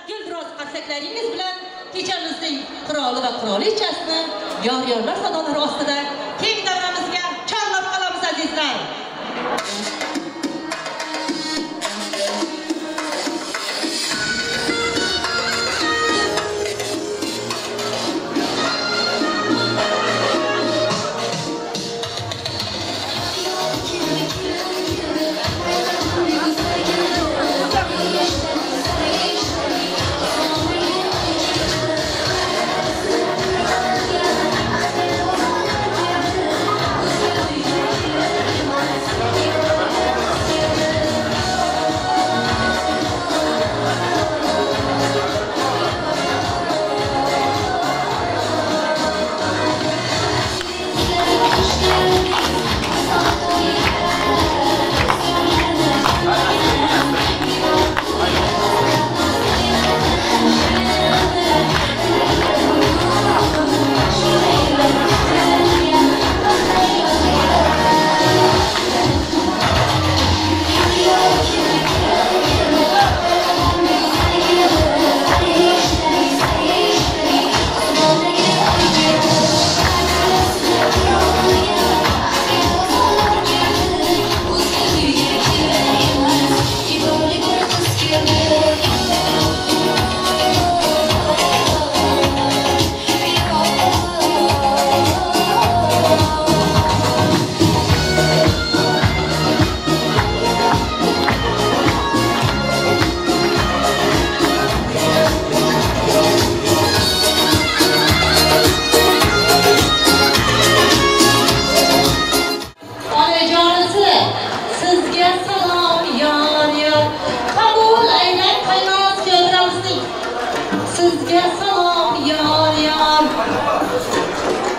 Guldiroz qarsaklaringiz bilan kechamizning qiroli va qirolichasini yor-yorlar sadolari ostida keng davramizga chorlab qolamiz azizlar.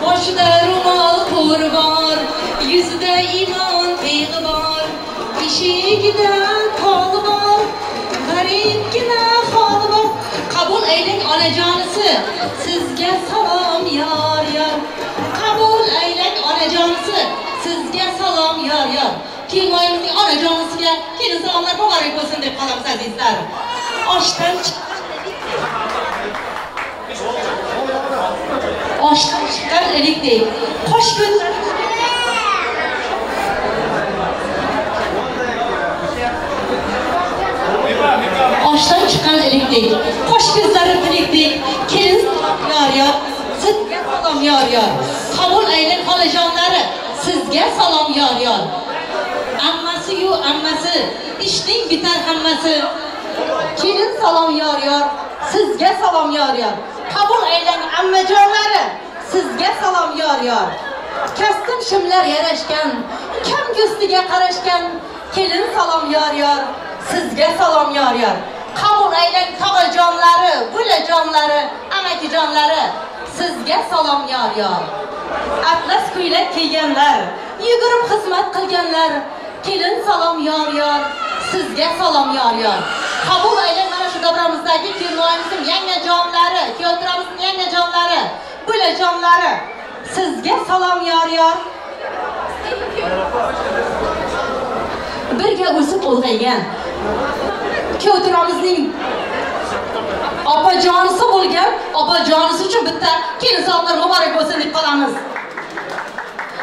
Boshida ro'mol qo'ri bor, yuzida iymon pig'i bor, eshigida toli bor, g'aribgina holi bor. Qabul aylang onajonisi, sizga salom yor yor. Qabul aylang onajonisi, sizga salom yor yor. Kelinoyimizning onajonisiga kelin salomlar muborak bo'lsin deb qolamiz azizlar. Oshdan chiqqan ilikdek, qosh ko'zlari oshdan chiqqan ilikdek, qosh ko'zlari tilikdek, kelin yor yor, sizga salom yor yor. Qabul aylang xolajonlari, sizga salom yor yor. Ammasi-yu ammasi, ishning bitar hammasi. Kelin salom yor yor, sizga salom yor yor. Qabul aylang ammajonlari, sizga salom yor yor. Kastim shimlar yarashgan, kam ko'stiga qarashgan, kelin salom yor yor, sizga salom yor yor. Qabul aylang tog'ajonlari, bulajonlari, amakijonlari, sizga salom yor yor. Atlas ko'ylak kiyganlar, yugurib xizmat qilganlar, kelin salom yor yor, sizga salom yor yor. Qabul aylang mana shu davramizdagi kelinoyimizning yangajonlari, kuyovtiramizning yangajonlari, bulajonlari, sizga salom yor yor. Birga o'sib ulg'aygan kuyovtiramizning opajonisi bo'lgan, opajonisi uchun bitta kelin salomlar muborak bo'lsin deb qolamiz.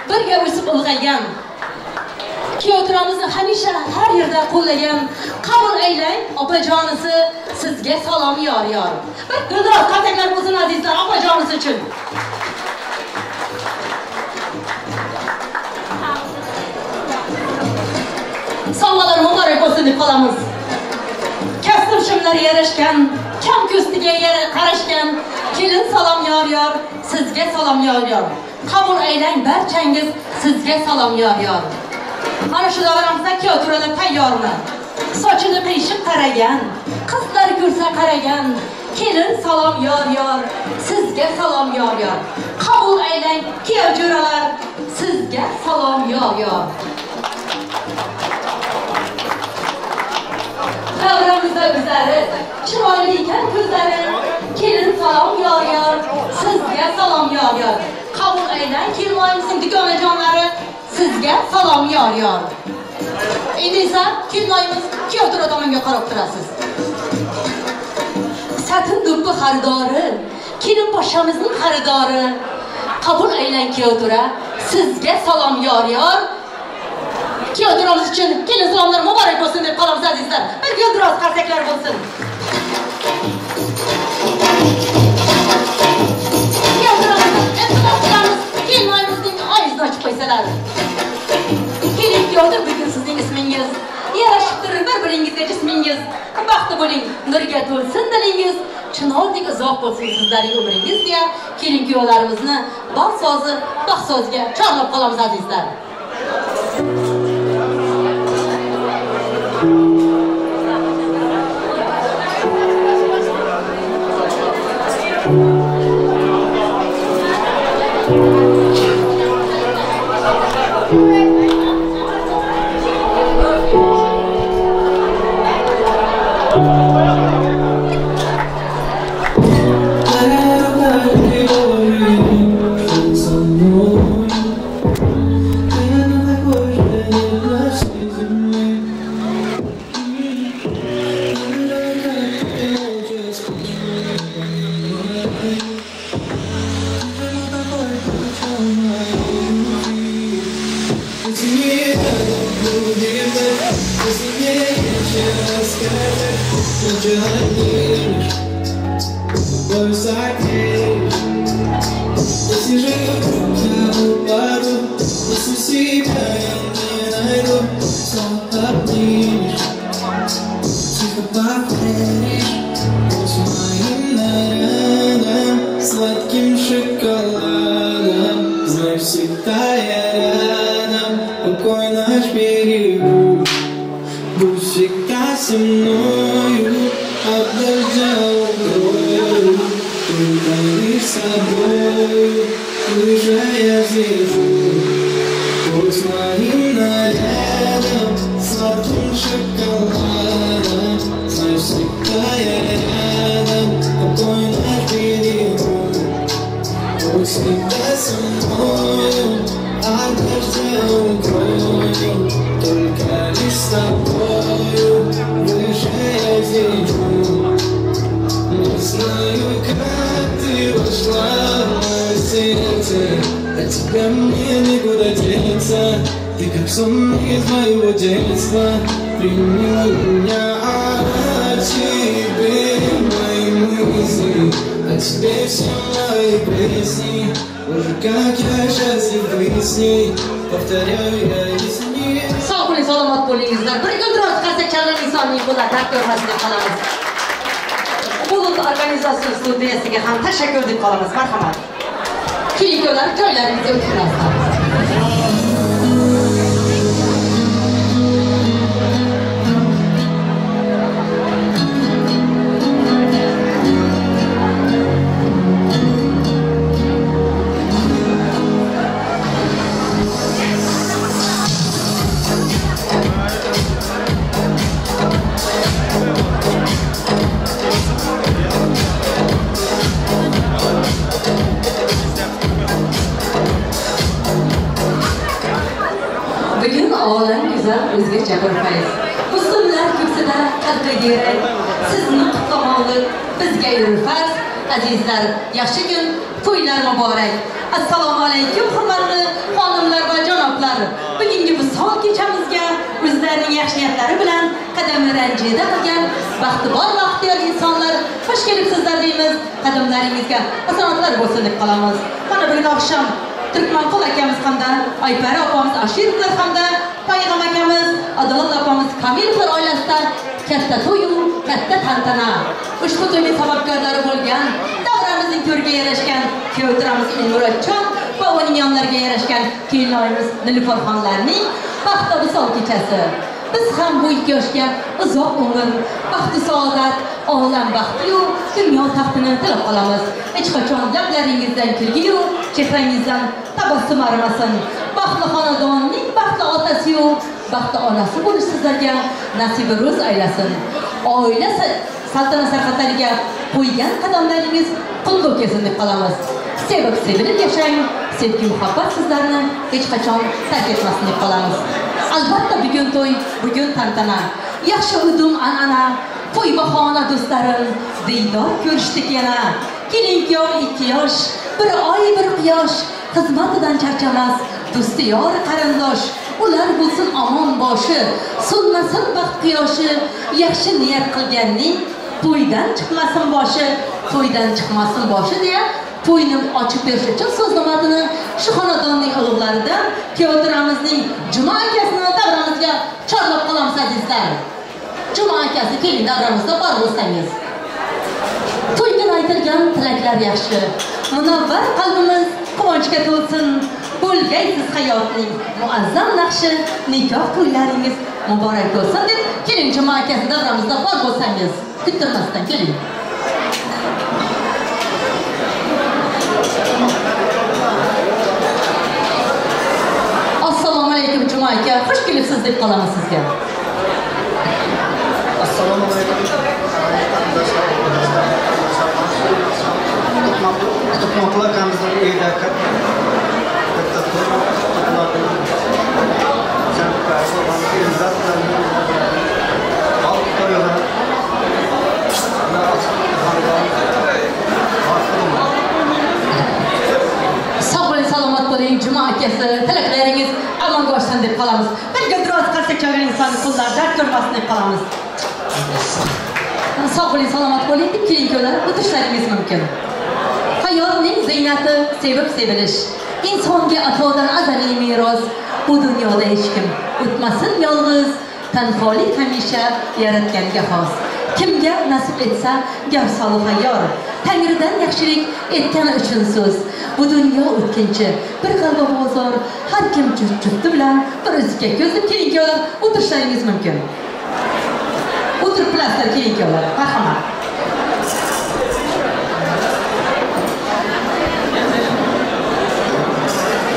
Birga o'sib ulg'aygan kuyovtiramizni hamisha har yerda qo'llagan, qabul aylang opajonisi, sizga salom yor yor. Bir guldiroz qarsaklar bo'lsin azizlar opajonisi uchun. Sovg'alar muborak bo'lsin deb qolamiz. Kastim shimlar yarashgan, kam ko'stiga qarashgan, kelin salom yor yor, sizga salom yor yor. Qabul aylang barchangiz, sizga salom yor yor. Mana shu davramizda kuyovturalar tayyormi? Sochini qiyshiq qaragan, qizlar ko'rsa qaragan, kelin salom yor yor, sizga salom yor yor. Qabul aylang kuyov jo'ralar, sizga salom yor yor. Davramizda o'zlari, chiroyli ekan ko'zlari, kelin salom yor yor, sizga salom yor yor. Qabul aylang kelinoyimizning dugonajonlari, sizga salom yor yor. Endi esa kelinoyimiz kuyovtura tomonga qarab turasiz. Satin do'ppi xaridori, kelin poshshamizning xaridori. Qabul aylang kuyovtura, sizga salom yor yor. Kuyovturamiz uchun kelin salomlar muborak bo'lsin deb qolamiz azizlar. Bir guldiroz qarsaklar bo'lsin. Kuyovturamiz, iltimos qilamiz, kelinoyimizning oyisini ochib qo'ysalar. Kelin kuyovtur bugun sizning ismingiz. Yarashib turur bir-biringizga jismingiz. Baxtli bo'ling, nurga to'lsin dilingiz. Chinordek uzoq bo'lsin sizlarning umringiz deya kelin kuyovlarimizni bal sozi, baxt soziga chorlab qolamiz azizlar. Sog' bo'ling, salomat bo'lingizlar. Bir guldiroz qarsakchalar insonning qo'lida dard ko'rmasin deb qolamiz. Bulut organizatsiya studiyasiga ham tashakkur deb qolamiz. Marhamat. Kelin-kuyovlar joylaringizga o'tirasizlar. Olam güzel o'zgacha bir fayz. Husnlar ko'ksida qalbi yerak, sizni qutlamoqlik bizga yurfaz. Azizlar, yaxshi kun, to'ylar muborak. Assalomu alaykum hurmatli xonimlar va janoblar. Bugungi visol kechamizga o'zlarining yaxshi niyatlari bilan qadamni ranjida qilgan baxtibor baxtiyor insonlar xush kelibsizlar deymiz. Qadamlaringizga hasanatlar bo'lsin deb qolamiz. Mana bugun oqshom Turkmanqul akamiz hamda Aypari opamiz Ashirovlar hamda Payg'am akamiz Adolat opamiz Kamilovlar oilasida katta to'y-u katta tantana. Ushbu to'yning sababkorlari bo'lgan davramizning to'riga yarashgan kuyovturamiz Elmurodjon va uning yonlariga yarashgan kelinoyimiz Nilufarxonlarning baxtli visol kechasi. Biz ham bu ikki yoshga uzoq umr, baxtu saodat, olam baxtiyu dunyo taxtini tilab qolamiz. Hech qachon lablaringizdan kulgiyu, chehrangizdan tabassum arimasin. Baxtli xonadonning baxtli otasi-yu, baxtli onasi bo'lish sizlarga nasibi ro'z aylasin. Oila saltanat sarhadlariga qo'ygan qadamlaringiz qutlug' kelsin deb qolamiz. Sevib sevilib yashang, sevgi muhabbat sizlarni hech qachon tark etmasin deb qolamiz. Albatta bugun to'y, bugun tantana. Yaxshi udum an'ana, To'y bahona do'stlarim, diydor ko'rishdik yana. Kelin kuyov 2 yosh, bir oy bir quyosh, xizmatidan charchamas do'sti yor qarindosh. Ular bo'lsin omon boshi, so'nmasin baxt quyoshi. Yaxshi niyat qilganning to'ydan chiqmasin boshi, to'ydan chiqmasin boshi deya to'yni ochib berish uchun so'z navbatini shu xonadonning ulug'laridan kuyovtiramizning Juma akasini davramizga chorlab qolamiz azizlar. Juma akasi keling davramizda bor bo'lsangiz. To'y kuni aytilgan tilaklar yaxshi. Munavvar qalbimiz quvonchga to'lsin. Bo'lgaysiz hayotning muazzam naqshi, nikoh to'ylaringiz muborak bo'lsin deb keling Juma akasi davramizda bor bo'lsangiz. Kuttirmasdan keling. Assalomu alaykum Juma aka, xush kelibsiz deb qolamiz sizga. Assalomu alaykum. Tutmoqlar uyda katta Sog' bo'ling, salomat bo'ling Juma akasi, tilaklaringiz amalga oshsin deb qolamiz. Bir guldiroz qarsak chalgan insonni qo'llari dard ko'rmasin deb qolamiz. Sog' bo'ling, salomat bo'ling deb keling kuyovlar o'tirishlaringiz mumkin. Hayotning ziynati sevib sevilish. Insonga atodan azaliy meros. Bu dunyoda hech kim o'tmasin yolg'iz. Tanholik hamisha yaratganga xos. Kimga nasib etsa gavsoli hayyor. Tangridan yaxshilik etgani uchun so'z. Bu dunyo o'tkinchi, bir g'alva bozor. Har kim jufti bilan bir o'ziga ko'z deb keling kuyovlar o'tirishlaringiz mumkin. O'tirib bilasizlar keling kuyovlar. Marhamat.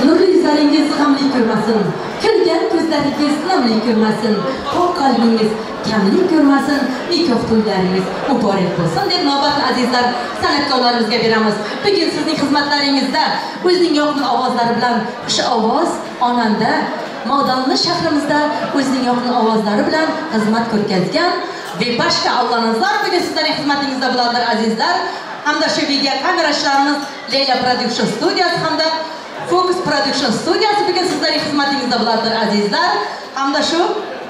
Nurli yuzlaringiz g'amli ko'rmasin, kulgan ko'zlaringiz namli ko'rmasin, pok qalbingiz kamlik ko'rmasin, nikoh to'ylaringiz muborak bo'lsin deb navbatni azizlar san'atkorlarimizga beramiz. Bugun sizning xizmatlaringizda o'zining yoqimli ovozlari bilan xush ovoz onanda Modonli shahrimizda o'zining yoqimli ovozlari bilan xizmat ko'rsatgan Bepashka Allanazar bugun sizlarning xizmatingizda bo'ladilar azizlar. Hamda shu video kamerachilarimiz Leyla Production studiyasi hamda Focus Production studiyasi bugun sizlarning xizmatingizda bo'ladilar azizlar. Hamda shu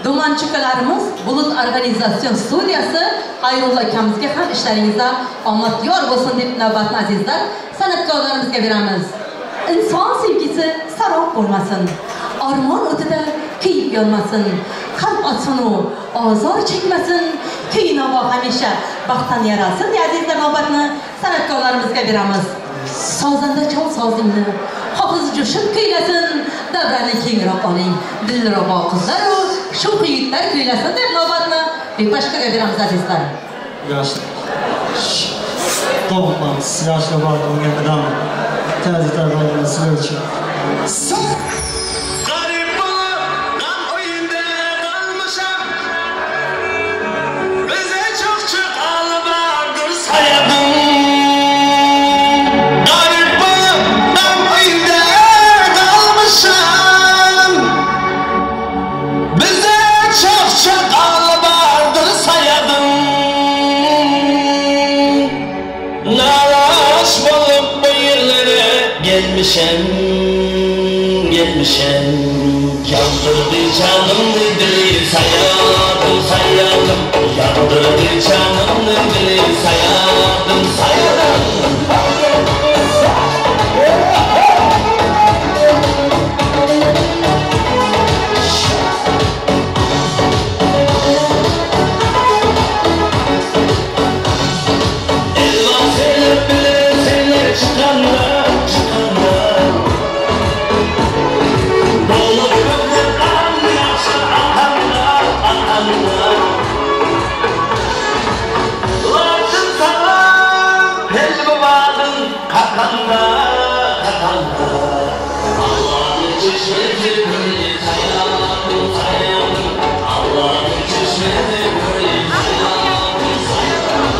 do'monchikalarimiz Bulut Organizasyon studiyasi Xayrullo akamizga ham ishlaringizda omad yor bo'lsin deb navbatni azizlar san'atkorlarimizga beramiz. Inson sevgisi sarob bo'lmasin, armon o'tida kuyib yonmasin, qalb otsin-u ozor chekmasin, kuy navo hamisha baxtdan yaralsin deya azizlar navbatni san'atkorlarimizga beramiz. Sozanda chol sozingni, hofiz jo'shib kuylasin, davrani kengroq oling, dilrabo qizlar-u shu yigitlar kuylasin deb navbatni Bepashkaga beramiz azizlar. Yosh doğmamız, yaşlı var olgan təzə təzə sizler üçün. Garip olup gam oyunda kalmışam. Bize çok çok alvardır sayadım. Garip olup gam oyunda kalmışam. Bize çok çok alvardır sayadım. Naraş olup bu yerlere gelmişem, gelmişem. Yandırdı canımı dili sayadım, sayadım. Yandırdı canımı dili sayadım, sayadım. Elvan seler bile seler çıkanlar, çıkanlar. Allah'ın çeşmesi böyle sayadım, sayadım. Allah'ın çeşmesi böyle sayadım, sayadım.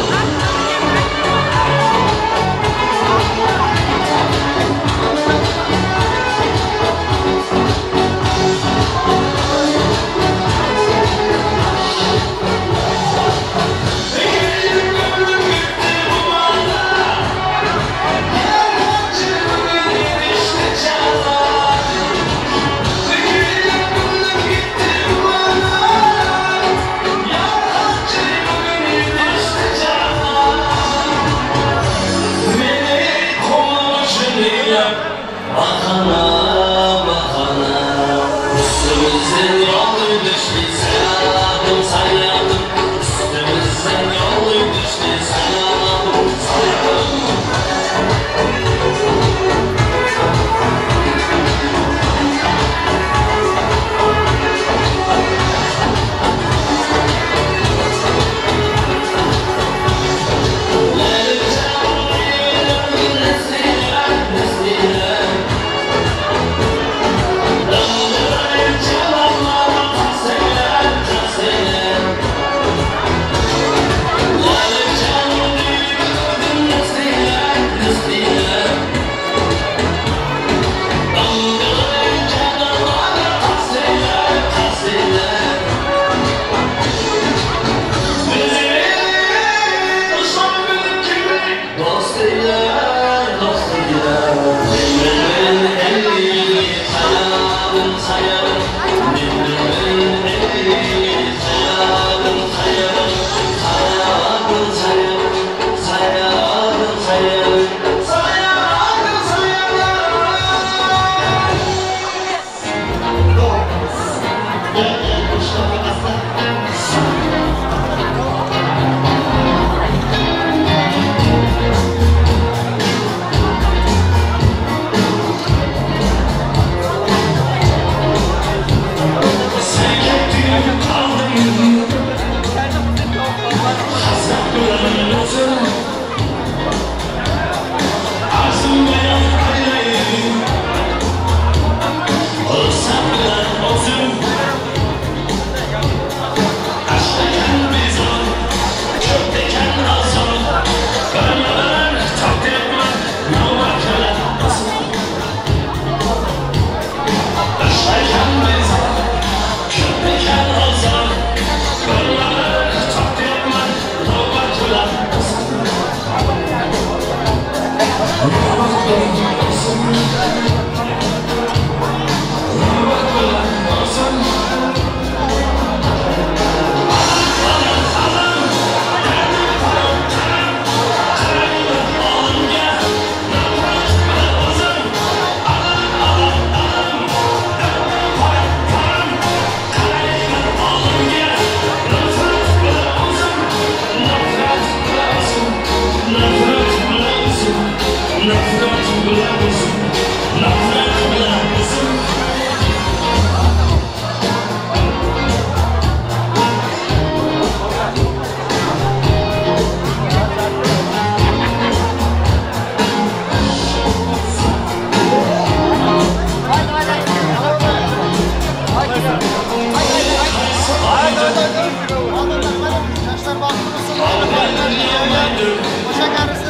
O'sha qarisi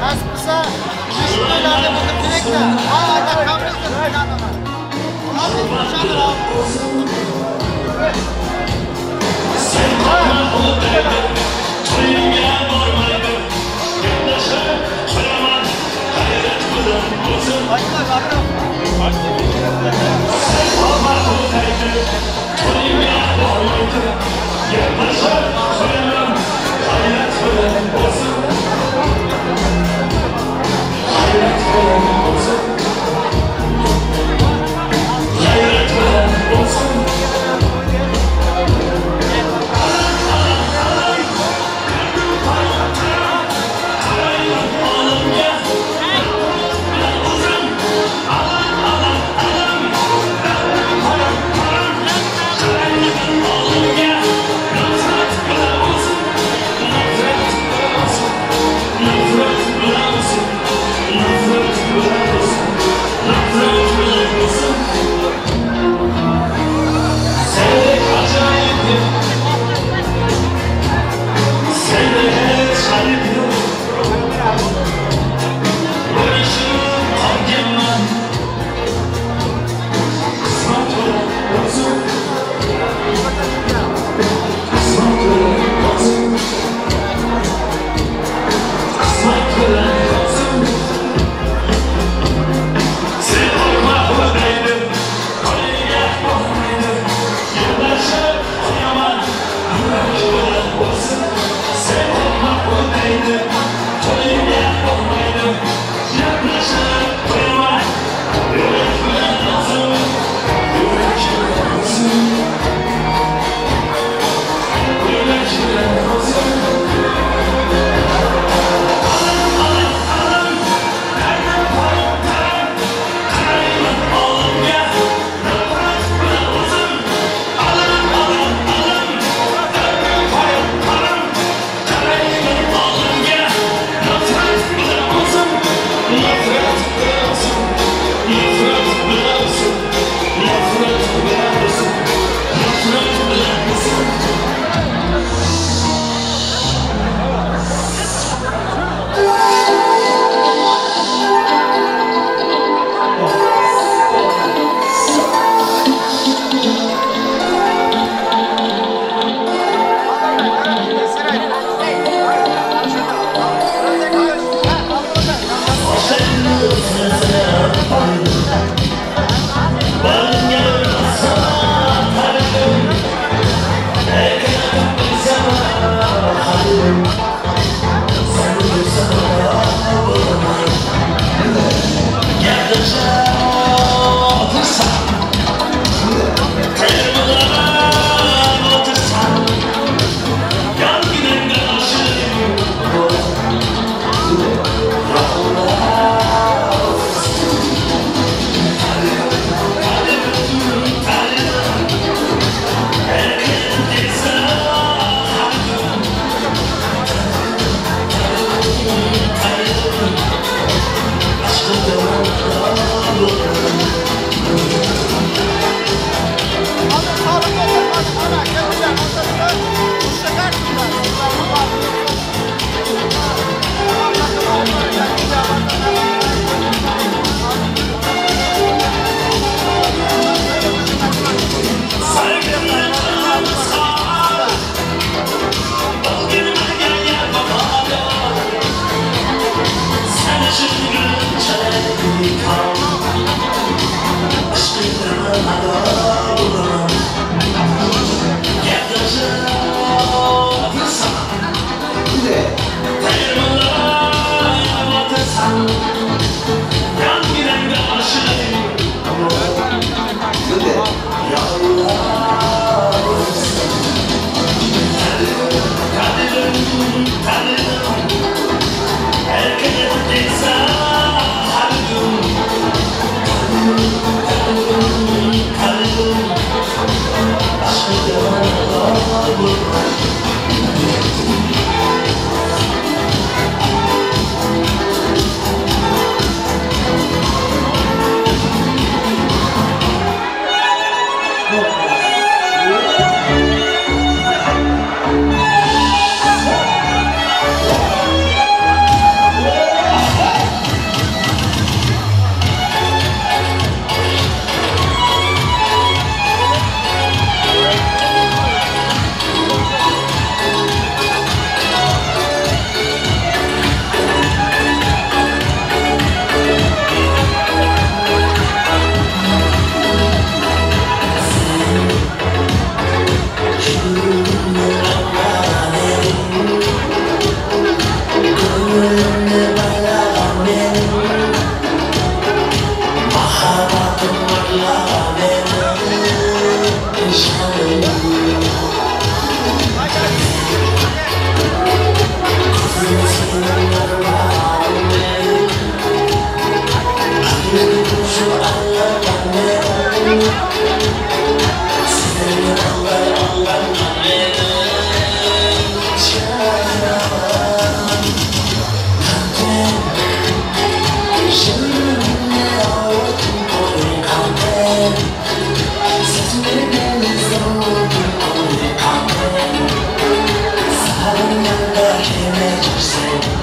nasib qilsa, to'ylarda bo'lsa kerakda. Ha, aka, kamrizda turganman. Sen qolma o'taydi, to'yingga bormaydi. Gaplashib qo'yaman, hayrat bilan o'zim. Sen qolma o'taydi, to'yingga bormaydi. Gaplashib qo'yaman, hayrat bilan o'zim. Hayrat bilan o'zim. Hayrat bilan o'zim.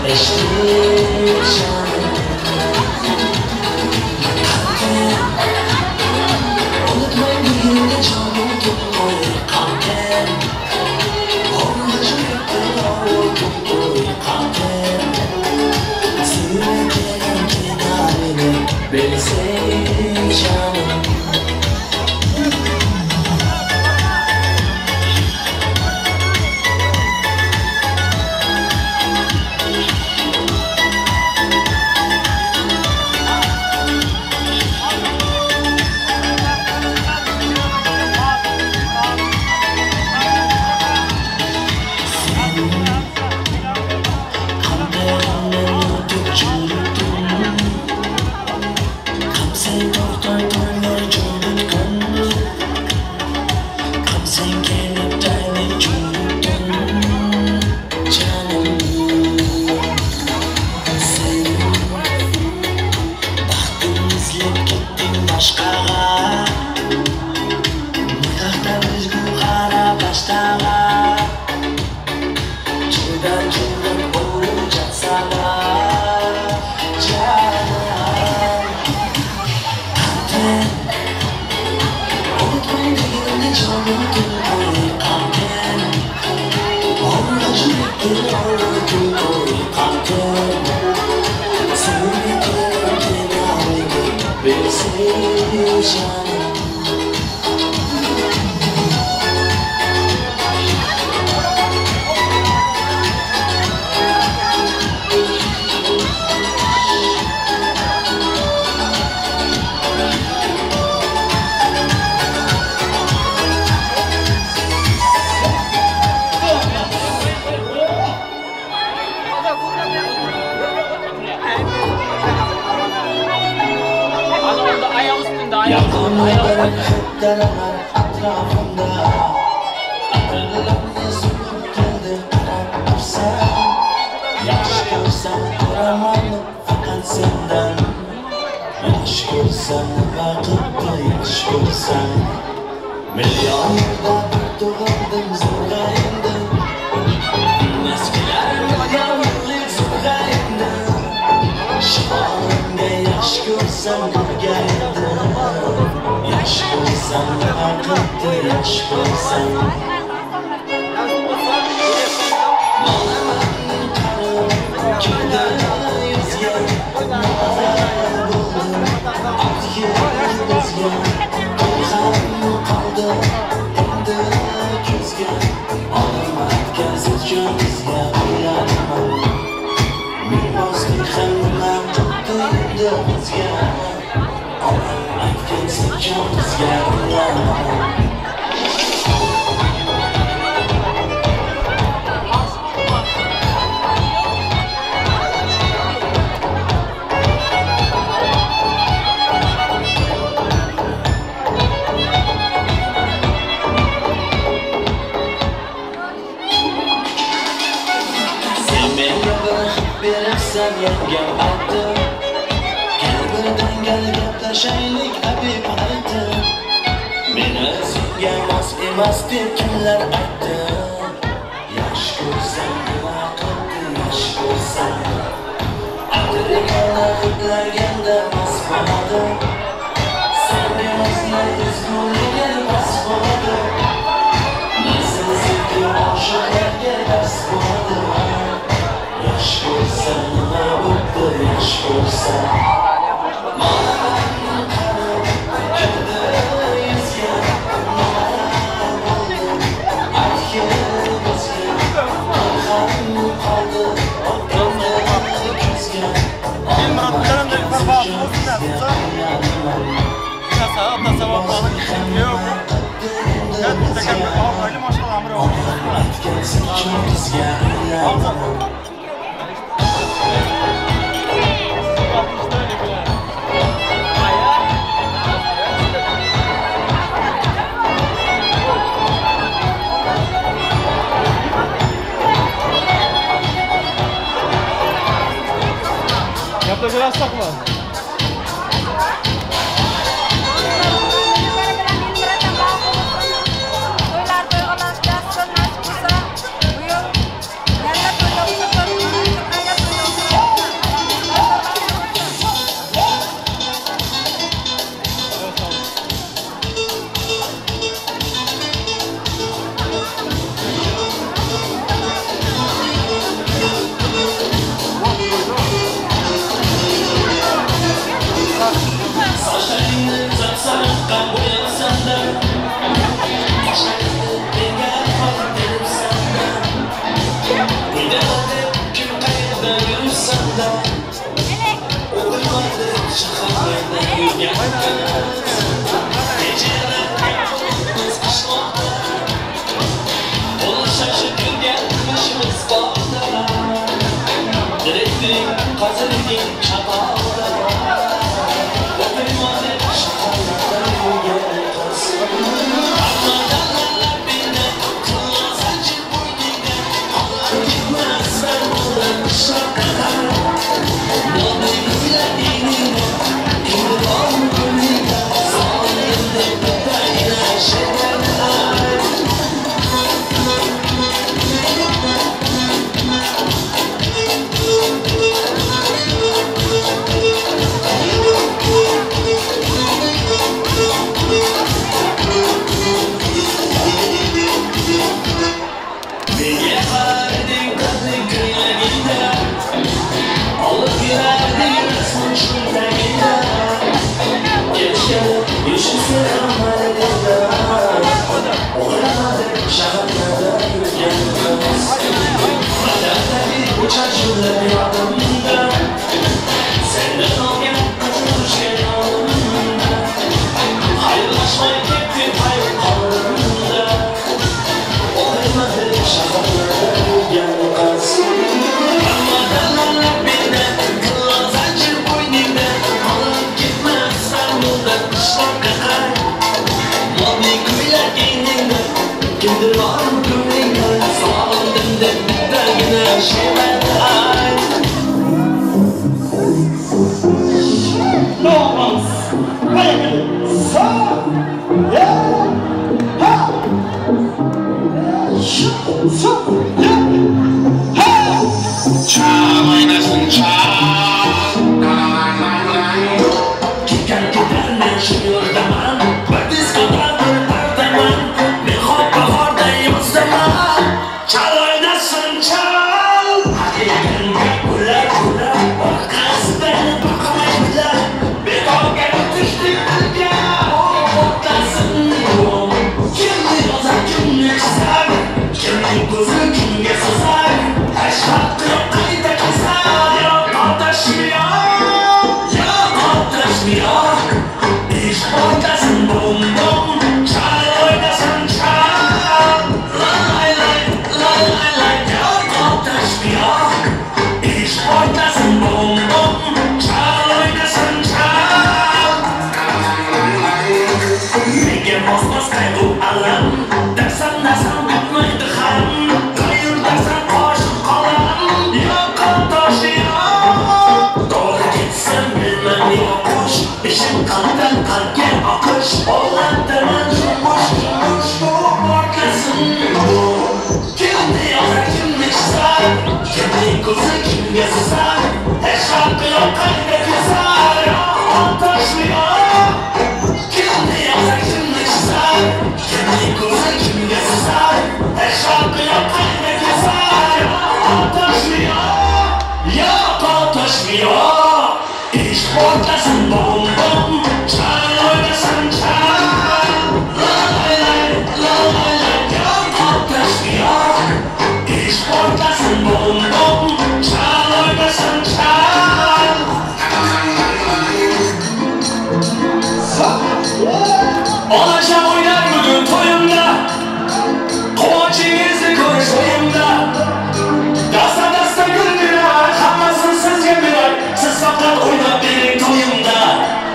Eshit jonim. Unutmay deganimda jonim to'lmoy qoldim. Bilsem canım.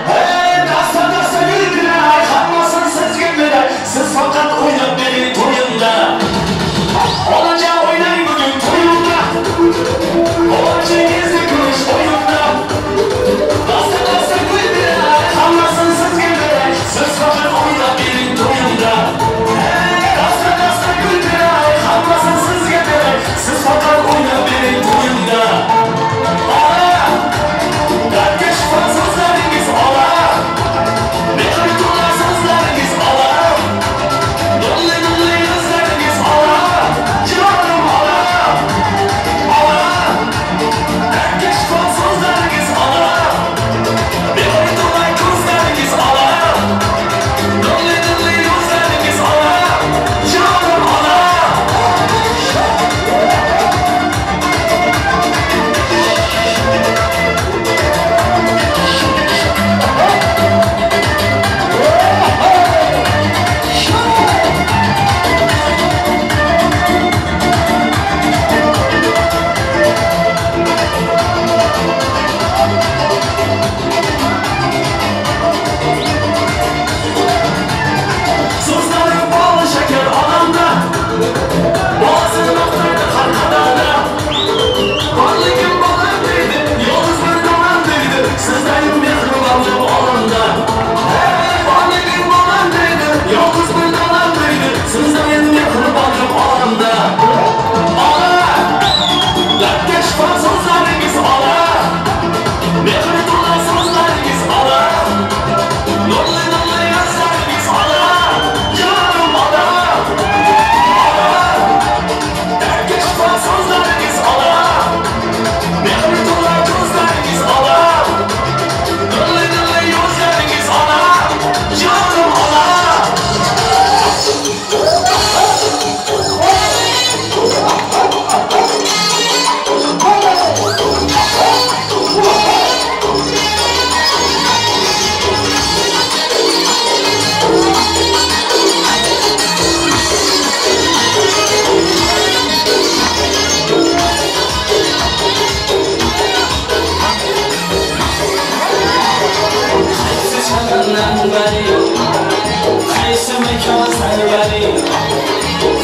Hey! shifo so'zlaringiz ona, mehr to'la so'zlaringiz ona, nurli nurli yozlaringiz ona, jonim ona, ona. Dardga shifo so'zlaringiz ona, mehr to'la ko'zlaringiz ona, nurli nurli yuzlaringiz ona, jonim ona. Qaysi makon sarvari,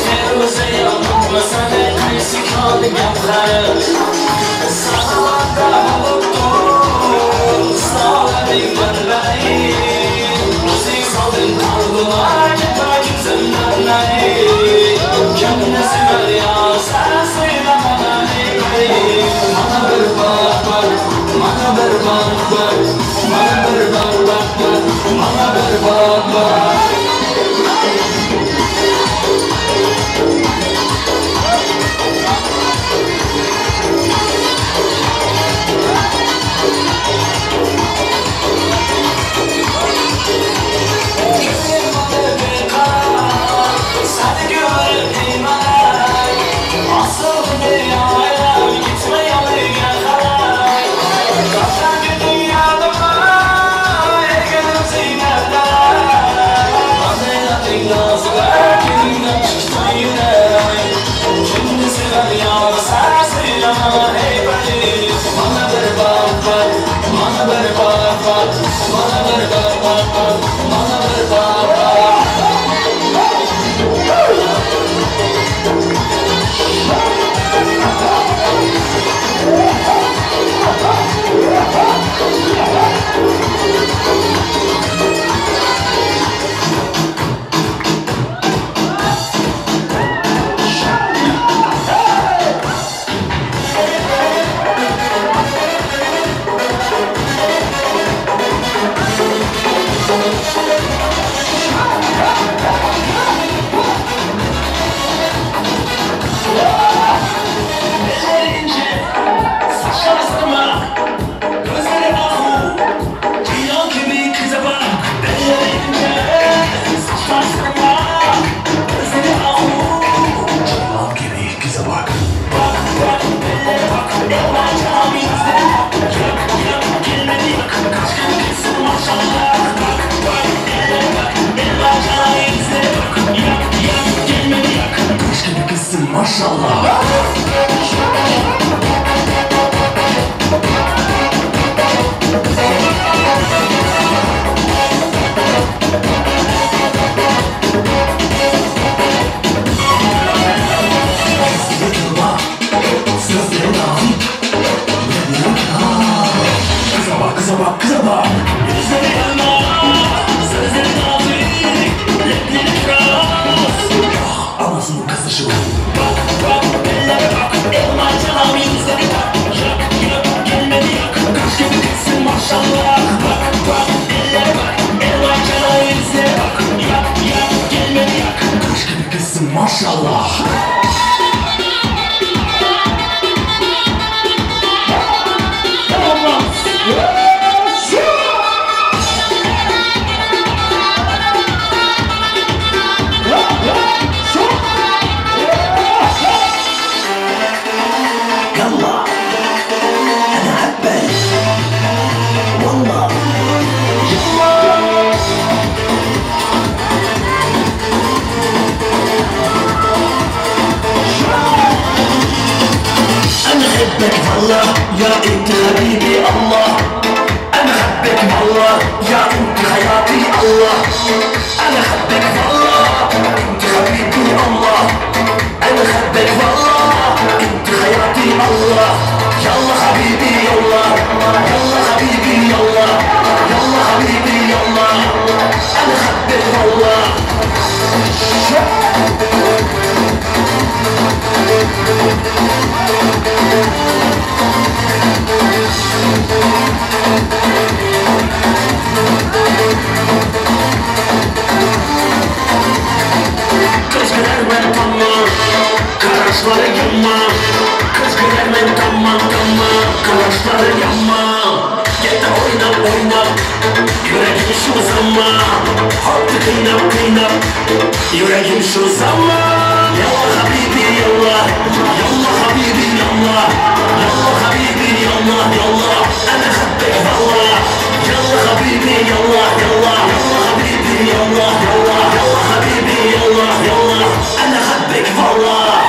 Feruza yo bo'lmasa-da, qaysi koni gavhari. Saxovatda bo'lib tur, sog'lig'ing manbai. O'zing solding qalbima, ketma ko'zimdan nari. Kimni sevar yor, san so'ylama ey. Mana bir bor bor, mana bir bor bor, mana bir bor bor bor, mana bir bor bor. Maşallah. Kıza bak, kıza bak, kıza bak. Yüzleri elma, sözleri nazik, lepleri kiraz. Anasının kızı şu. Bak, bak, ellere bak, elma canım yüzleri bak. Yak, yak, gelmedi yak, kaş gibi kızsın maşallah. Bak, bak, ellere bak, elma canım yüzleri bak. Yak, yak, gelmedi yak, kaş gibi kızsın maşallah. أحبك والله يا أنت حبيبي الله، أنا أحبك والله يا أنت حياتي الله، أنا أحبك والله أنت حبيبي الله، أنا أحبك والله أنت حياتي الله. يلا حبيبي يلا، يلا حبيبي يلا، يلا حبيبي يلا، أنا أحبك والله. Kaşları yaman, kız gülermen tamam tamam. Kaşları yaman, gel de oyna oyna. Yüreğim şu zaman, hakkı kıyna kıyna. Yüreğim şu zaman. Yallah habibi yallah, yallah habibi yallah, yallah habibi yallah yallah. Ana habbek vallah. Yallah habibi yallah yallah, yallah habibi yallah yallah, yallah habibi yallah yallah. Ana habbek vallah.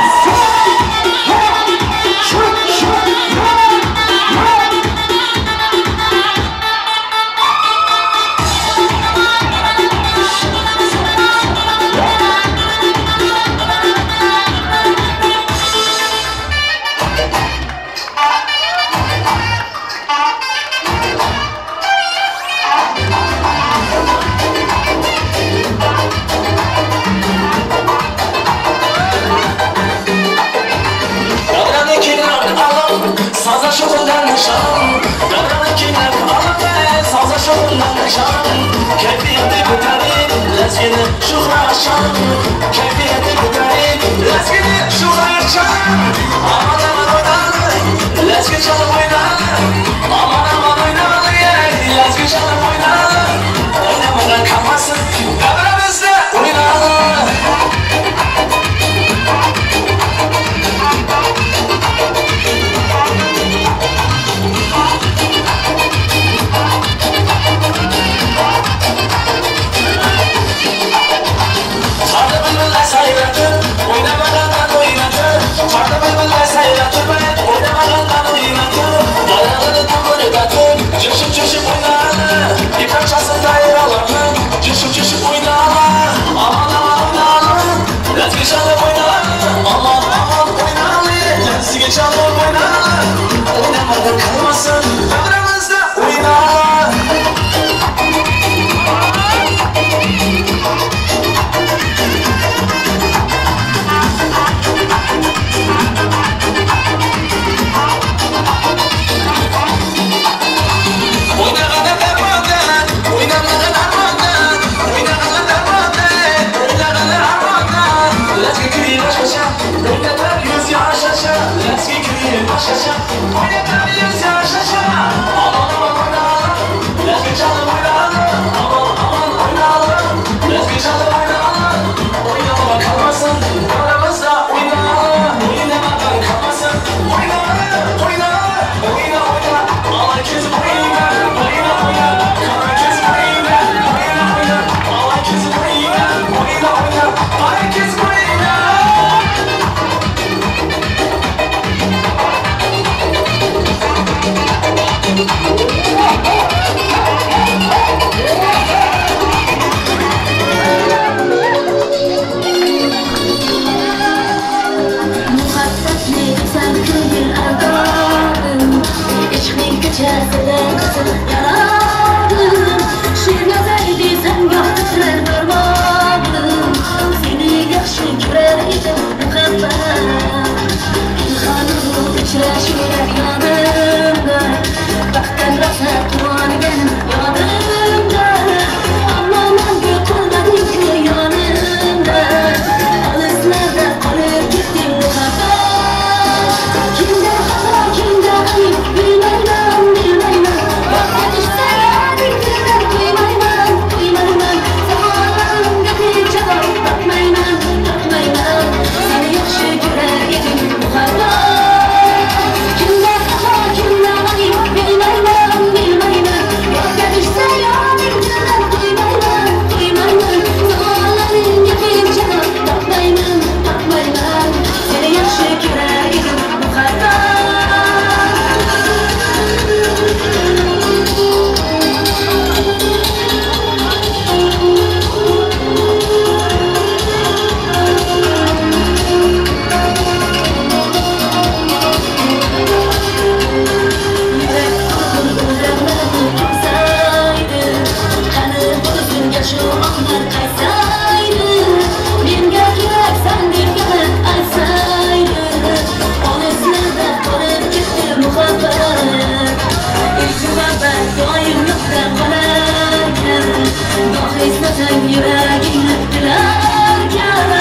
Yürəgimni dilarkan,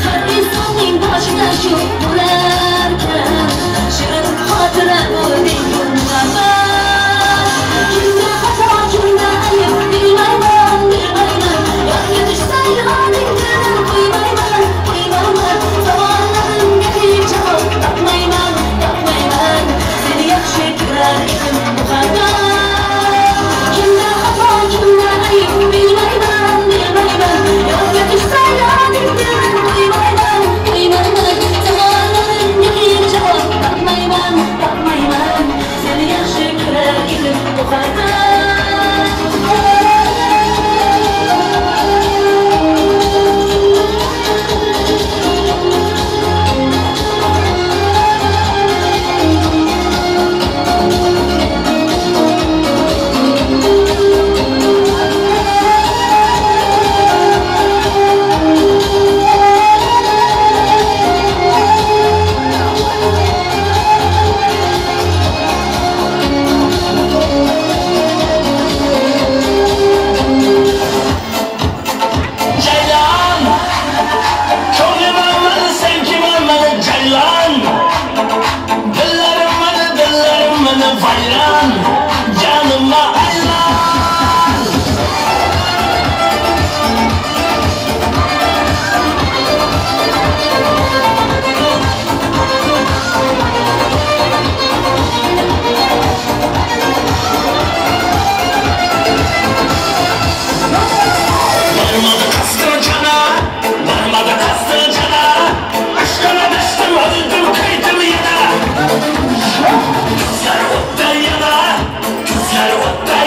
har insonning boshida shu bo'lar. Kızlar ottan yana, kızlar ottan.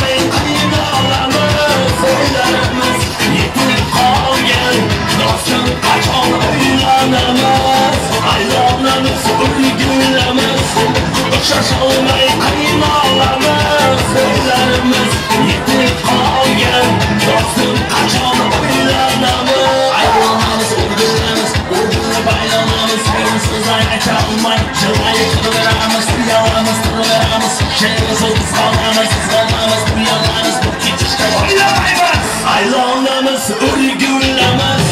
Uçuşalmay qiynalamiz, o'ylarimiz yetib qolgan. Dostum qachon uylanamiz, aylanamiz, o'rgilamiz. Uçuşalmay qiynalamiz, o'ylarimiz yetib qolgan. Dostum qachon uylanamiz, aylanamiz, o'rgilamiz, o'rgilib aylanamiz. So'z aytolmay jilmayib turaveramiz, uyalamiz, turaveramiz. She'rsiz biz qolamiz, biz qolamiz, uyalamiz, bu kechishda o'ylamaymiz. Aylanamiz, o'rgilamiz,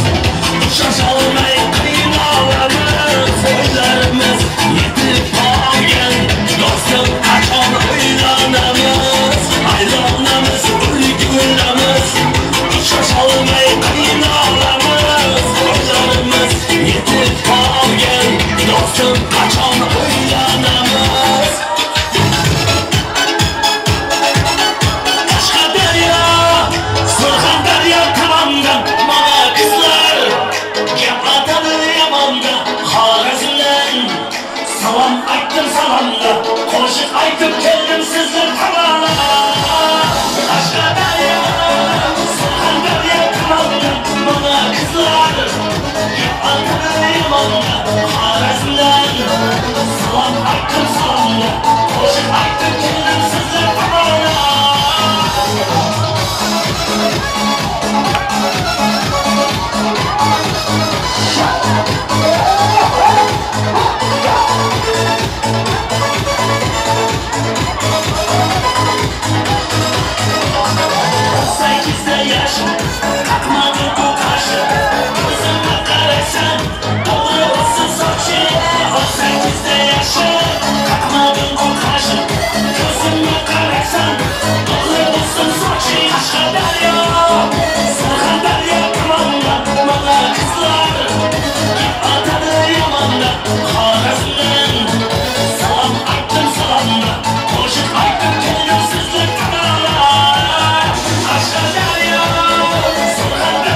uçuşolmay qiynalamiz, o'ylarimiz yetib qolgan. Dostum qachon uylanamiz, aylanamiz, o'rgilamiz, uçuşolmay qiynalamiz, o'ylarimiz yetib qolgan. Dostum qachon uylanamiz. Qashqadaryo, Surxondaryo tomondan mana qizlar gap otadi yomonda. Xorazmdan salom aytdim salomda, qo'shiq aytib keldim sizlar tomonga. Qashqadaryo, Surxondaryo tomondan mana qizlar gap otadi yomonda. Xorazmdan salom aytdim salomda, qo'shiq aytib keldim sizlar tomonga. Sakizda yoshim, qaqmadim bu qashi, o'zimga qarasam, to'g'ri o'sin sochi. 18da yoshim, qaqmadim bu qashi, ko'zimga qarasam, to'g'ri o'sin sochi. Qashqadaryo, Surxondaryo tomondan mana qizlar gap otadi yomonda. Xorazmdan salom aytdim salomda, qo'shiq aytib keldim sizlar tomonga. Qashqadaryo, Surxondaryo.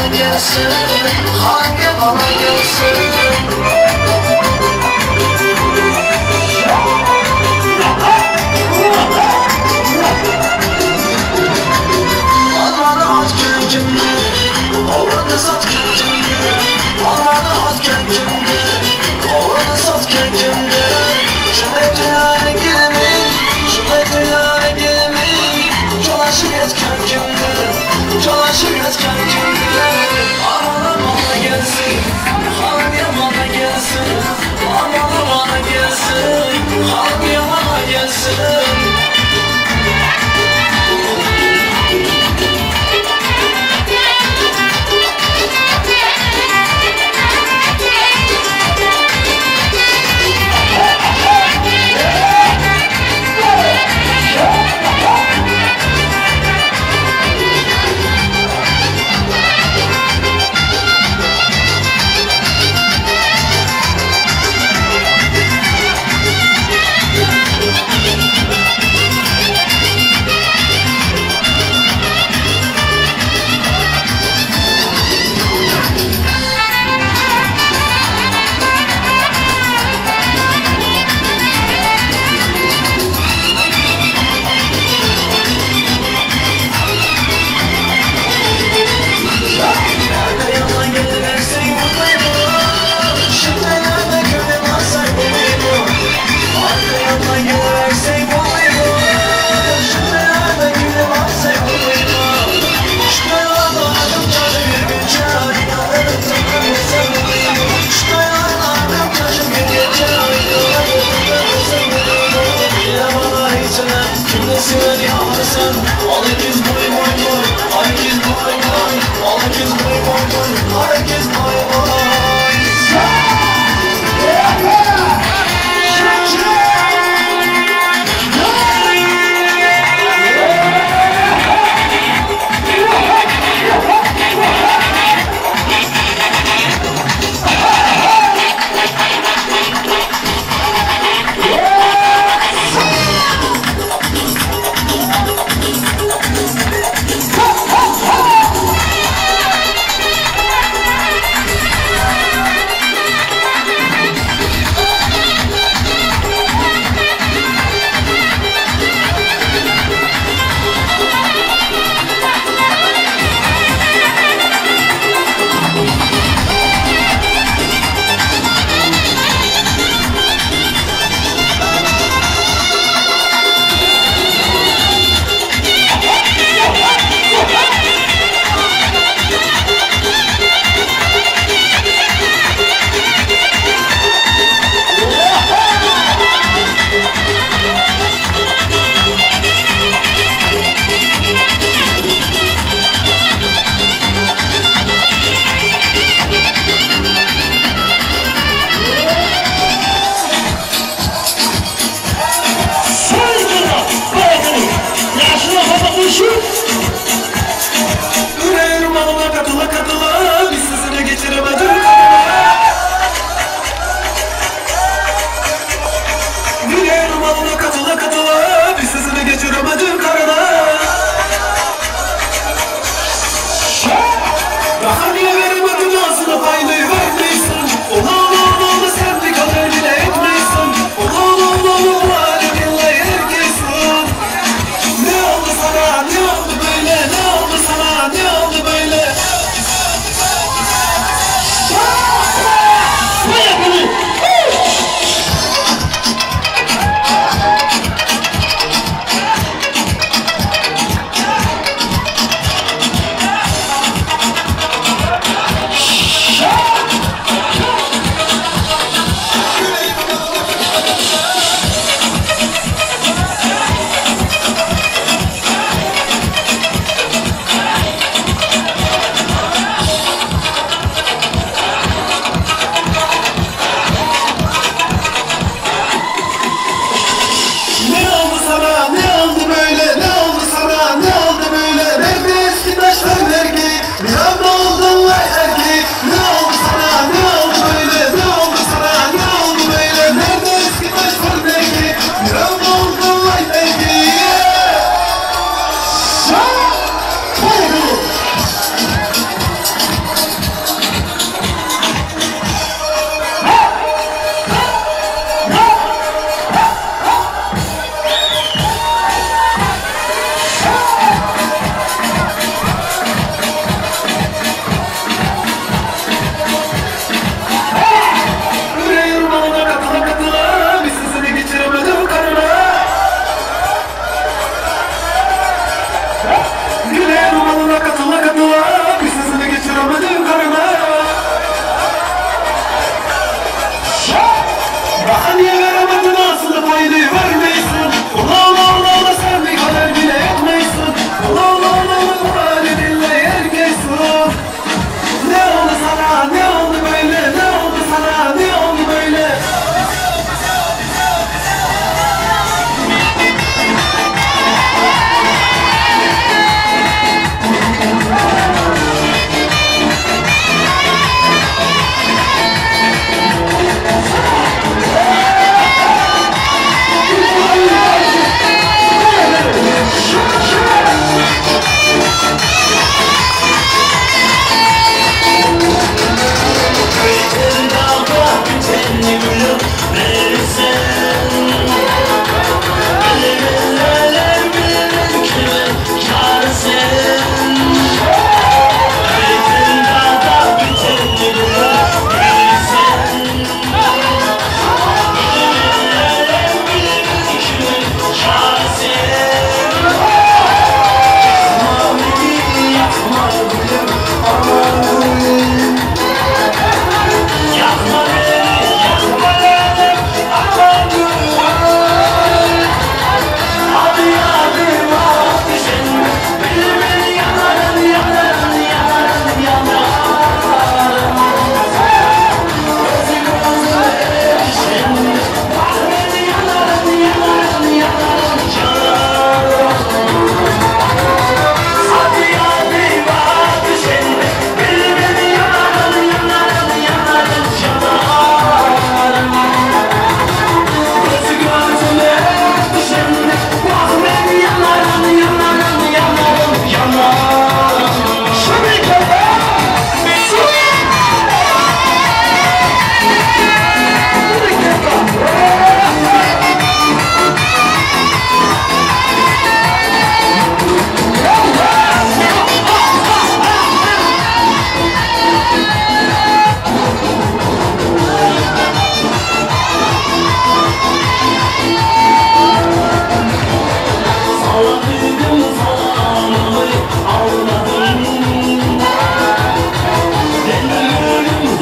yamana gelsin, Han yamana gelsin. Ananı at kimdi, oğlanı sat kimdi? Ananı at kimdi, oğlanı sat kimdi? Şuna dünyaya gelemin, şuna dünyaya gelemin. Çolaşık etken kimdi, çolaşık etken kimdi? Aman aman gelsin, han yamana gelsin. Aman aman gelsin, han yamana gelsin.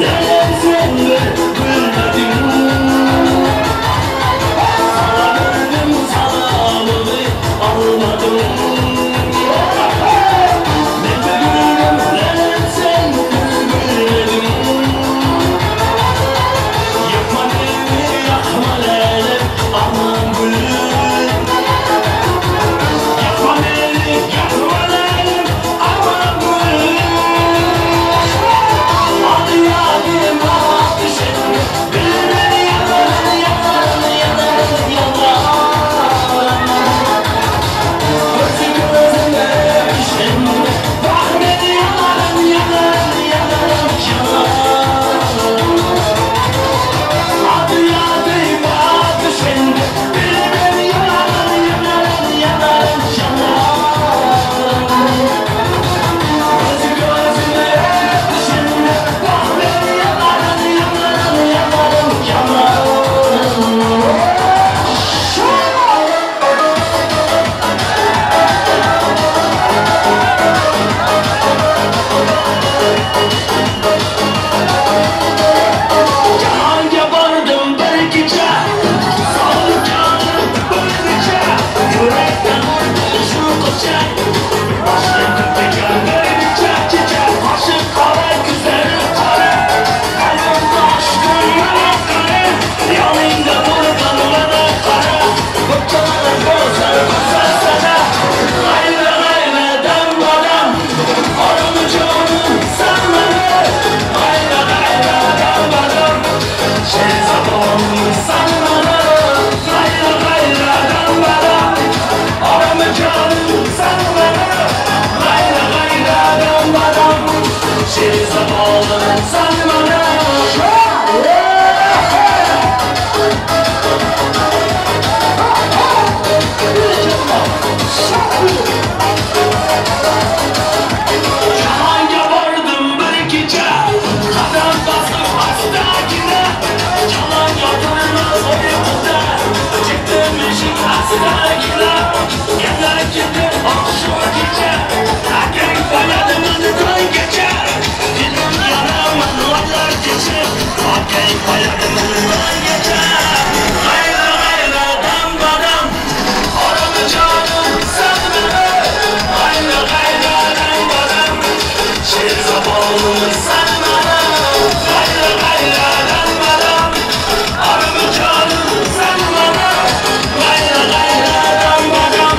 Lale sen bir gülmedin. Sana verdim salamımı almadın. Ben de güldüm lale sen bir gülmedin. Yakma beni yakma lale aman gülüm. Yakma beni yakma lale aman gülüm. Adı yarim ateşim beni yanar yanar yanar yanar. Gözü gözüme düşen bak beni yanar yanar yanar yanar. Adı yarim ateşim beni yanar yanar yanar yanar. Gözü gözüme düşen bak beni yanar yanar yanar yanar. Jahanga bordim bir kecha, sog'inganim bir necha, yurakdan urdi shu ko'cha. Boshim ko'paygan bir necha kecha, qoshim qora, ko'zlarim qora, qalbimda ishqim mana qara, yoningda turgan mana qara, bir go'zal go'zal sana. G'ayra g'ayra dam badam, orim jonim san mana. G'ayra g'ayra dam badam, Şehzadonim san mana. G'ayra g'ayra dam badam, orim jonim san mana. G'ayra g'ayra dam badam, Şehzadonim san mana. Jahanga bordim bir kecha, qadam bosib astagina, yomon yotirmas uyquda, chekdim eshik astagina, yana ketib shu kecha, akang qo'yadi meni tonggacha, dilim yoraman o'ylar kechib, akang qo'yadi meni tonggacha. G'ayra g'ayra dam badam, orim jonim san mana. G'ayra g'ayra dam badam, Şehzadonim san mana. G'ayra g'ayra dam badam, orim jonim san mana. G'ayra g'ayra dam badam,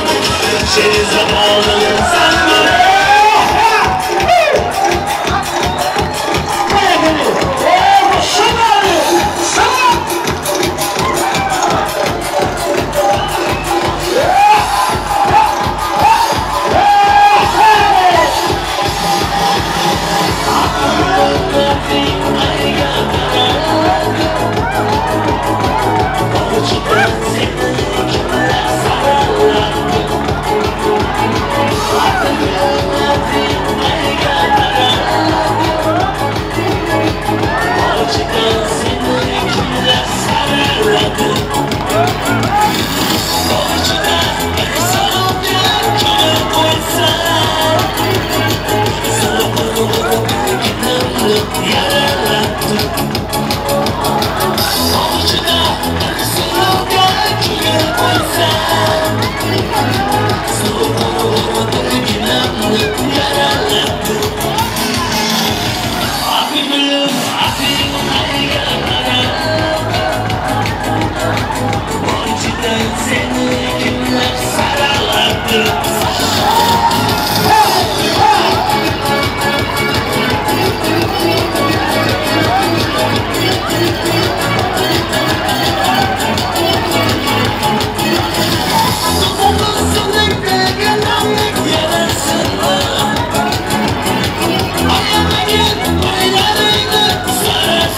Şehzadonim san mana. Seni kimler saralattı? Ayağına gel, aylarını sarasın.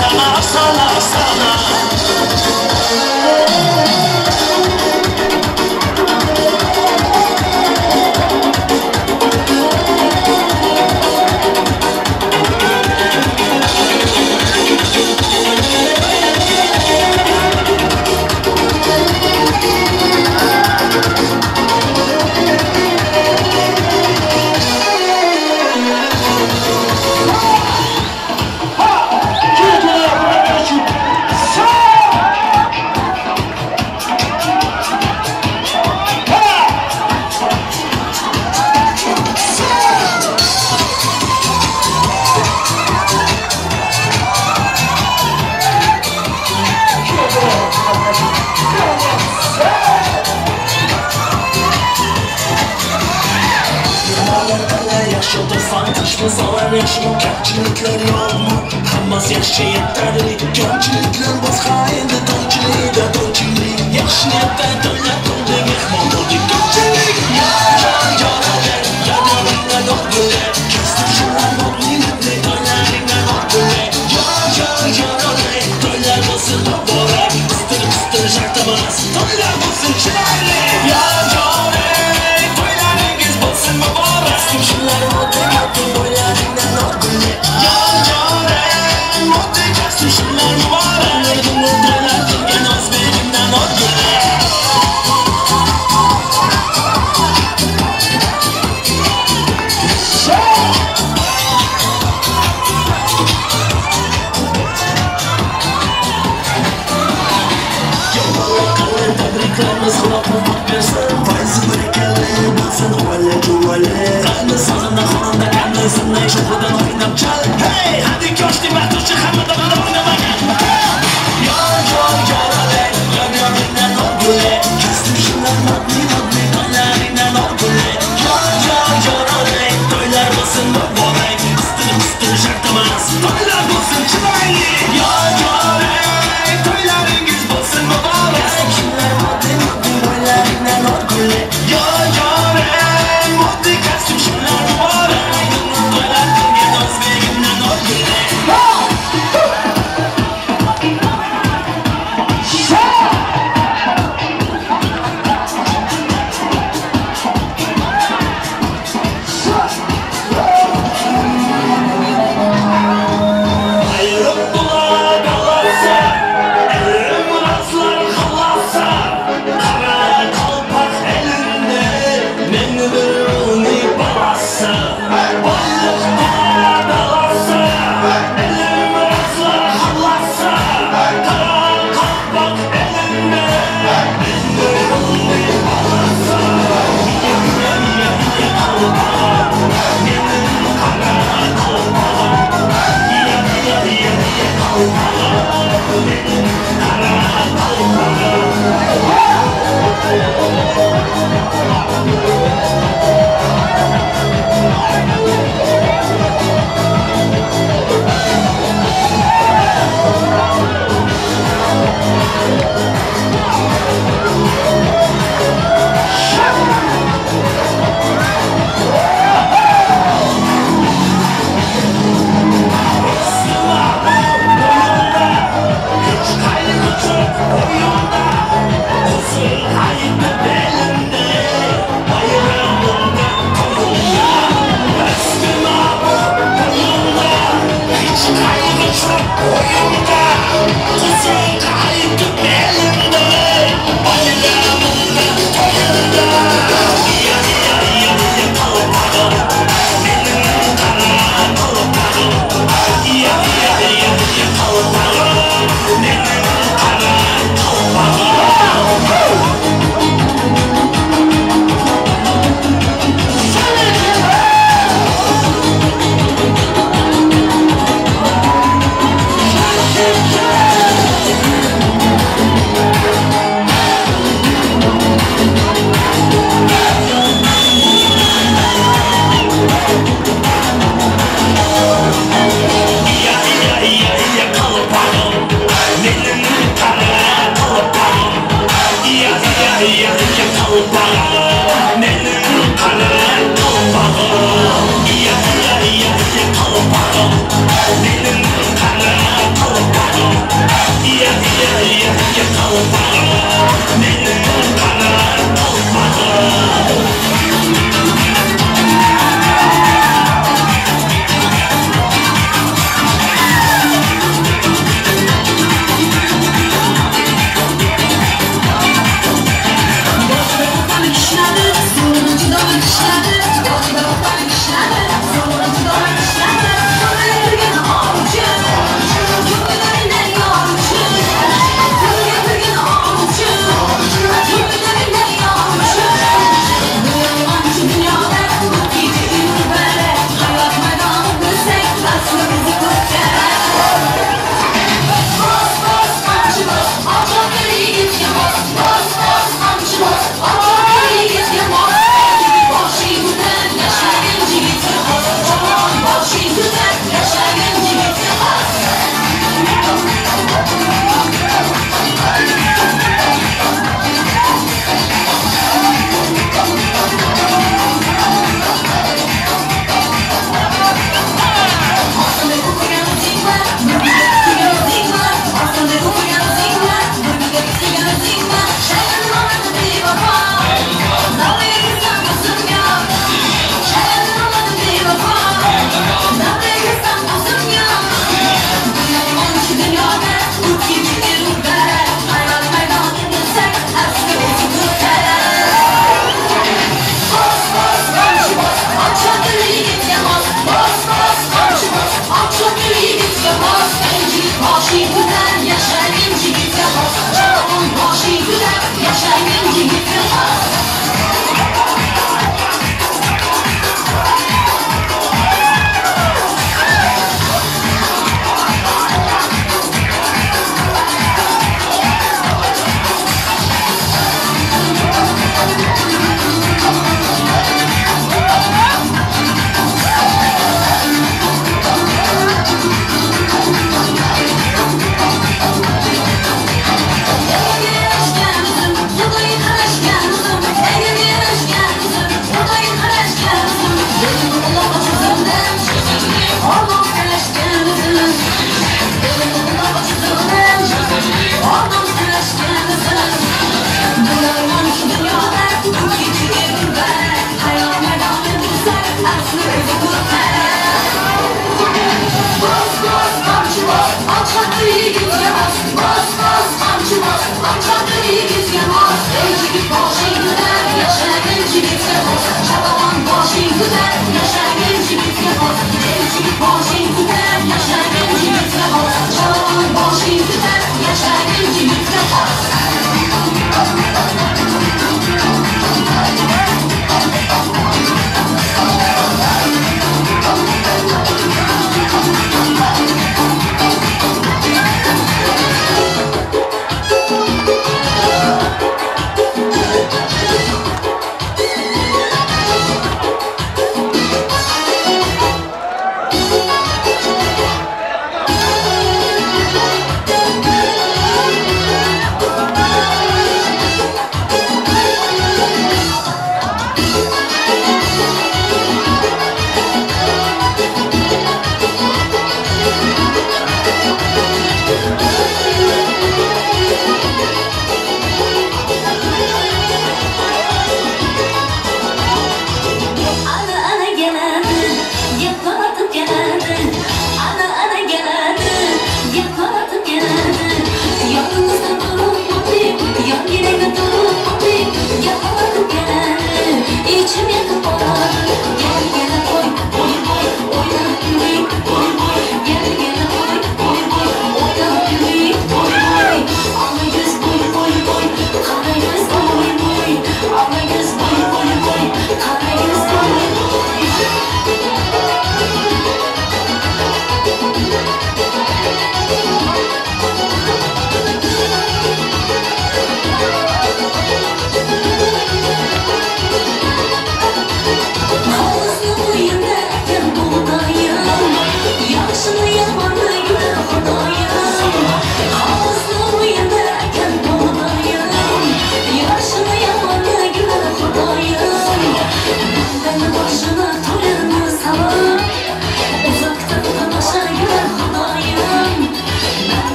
Sana, sana, sana. Masalar yaxshimi, kamchiliklar yo'qmi? Hammasi yaxshi yetarli. Kamchiliklar boshqa endi to'ychilikda to'ychilik. Yaxshi niyatda to'ylar to'ydi, mehmon bo'ldik ko'pchilik. Yor yor yor yor kestim shular to'ylaringdan ortgulli. Yor yor yor to'ylar bo'lsin muborak. Qistir qistir shart emas, to'ylar bo'lsin chiroyli. Yor yor to'ylaringiz bo'lsin muborak. Shular to'ylaringdan ortgulli. Yor yor shular muborak. To'ylar qilgan o'zbegimdan ortgulli. Fayzi barakali bo'lsin uvali juvali. Qani sozimda xonimda qani sinday shuhridan o'ynab chal. Hey, hadi koshdi baxtushi hamma davra o'ynamagan. Yor yor yor yor yoringdan orgulli. Kestim shular modli modli to'ylaringdan orgulli. Yor yor yor to'ylar bo'lsin muborak. Qistir qistir shart emas, to'ylar bo'lsin chiroyli. Yor yor to'ylaringiz bo'lsin muborak. Shular modli modli to'ylaringdan orgulli. Yor yor modli kastim shular muborak. To'ylar qilgan o'zbegimdan orgulli.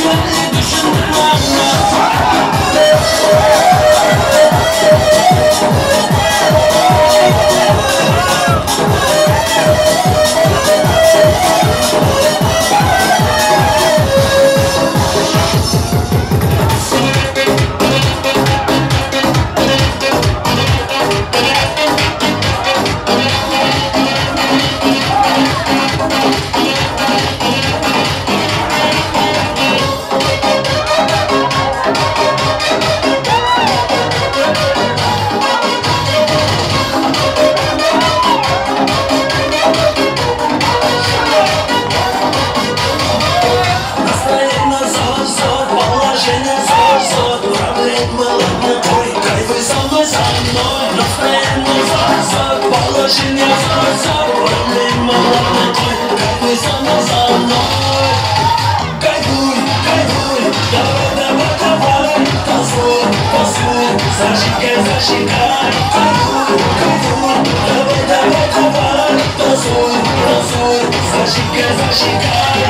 Kendi düşündüm anla. Зажигай, зажигай, кайфуй, кайфуй, давай, давай, давай, танцуй, танцуй, зажигай, зажигай.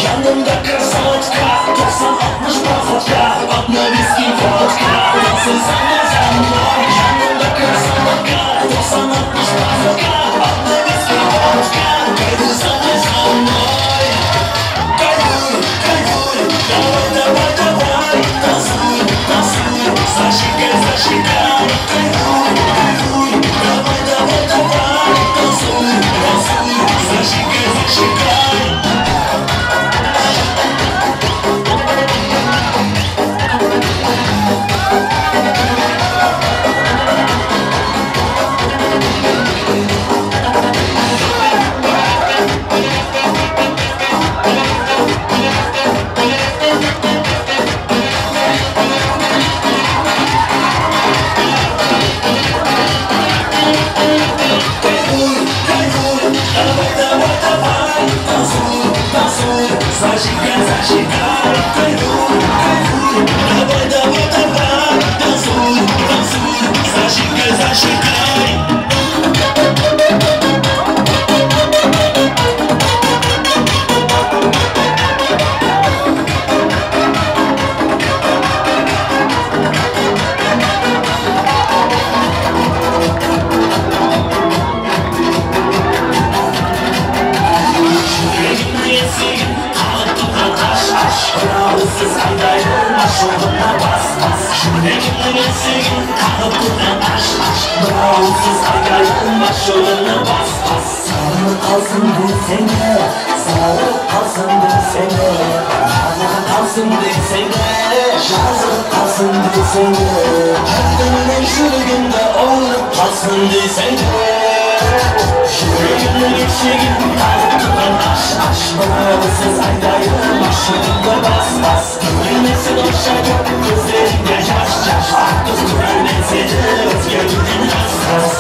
Yanımda красотка, 90-60 походка, одна виски водка, танцуй со мной, со мной. Yanımda красотка, 90-60 походка, одна виски водка, кайфуй со мной, со мной. Кайфуй, кайфуй, давай, давай, давай, танцуй, танцуй, зажигай, зажигай. Кайфуй, кайфуй, давай, давай, давай, танцуй, танцуй, зажигай, зажигай. Зажигай, зажигай, кайфуй, кайфуй, давай, давай, давай, танцуй, танцуй, зажигай, зажигай. Sarı kalsın desene, sarı kalsın desene, sarı kalsın desene, yazık kalsın desene, kendimden yüreğimde olup kalsın desene. Yüreğimden geçeyim, kalbimden aş aş, bağımsız aydayım, başımda bas bas. Görülmesin hoşça gözlerimde yaş yaş, artık görülmen seni, özgürlüğün has has.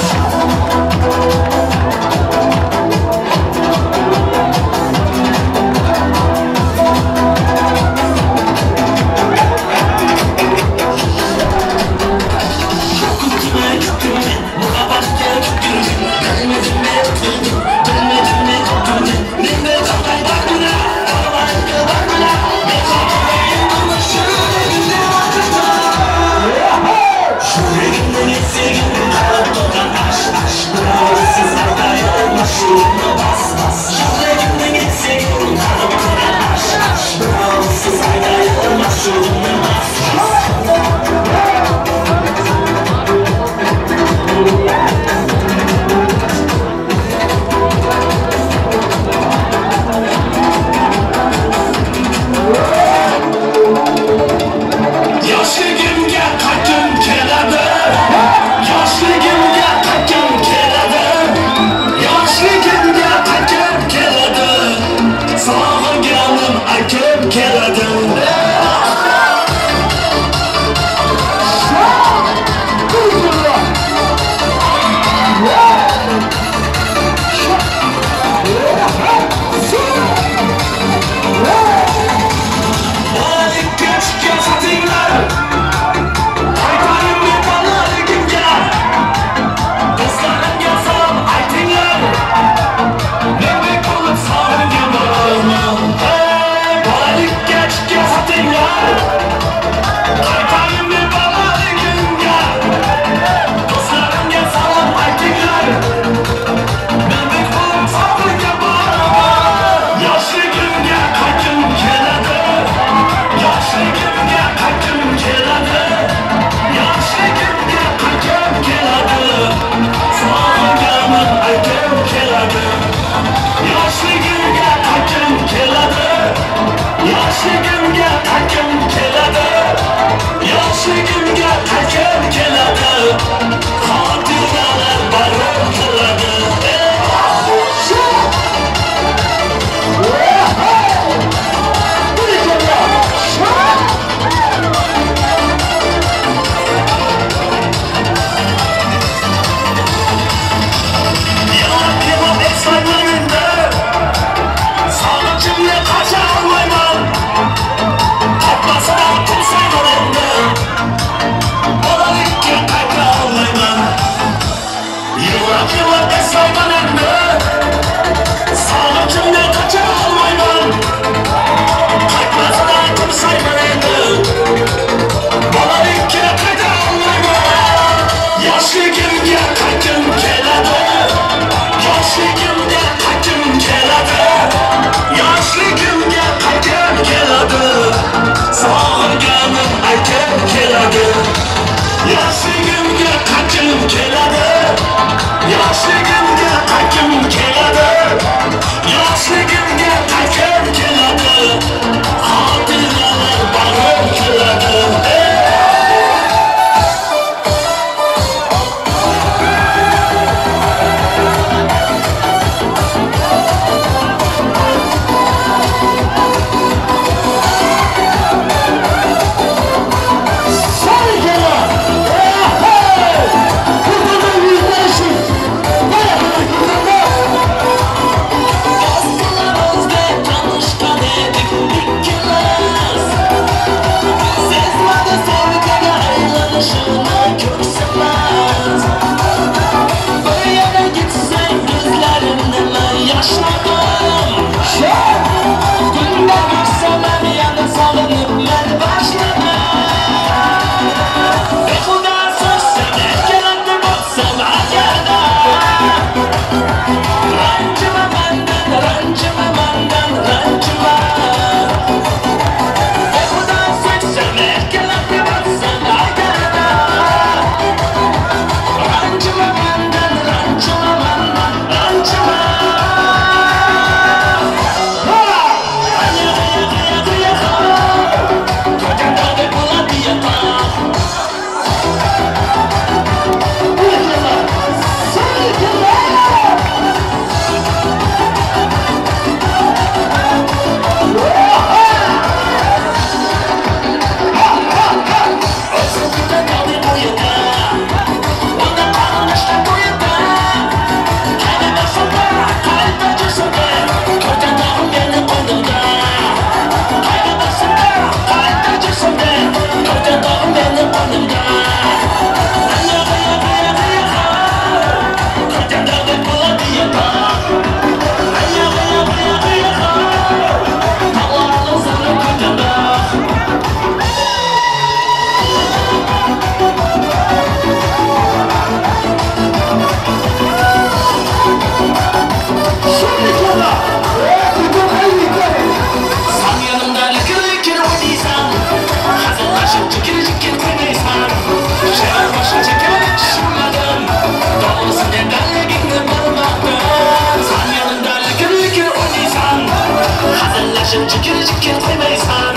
Boshini jikir-jikir qo'ymaysan.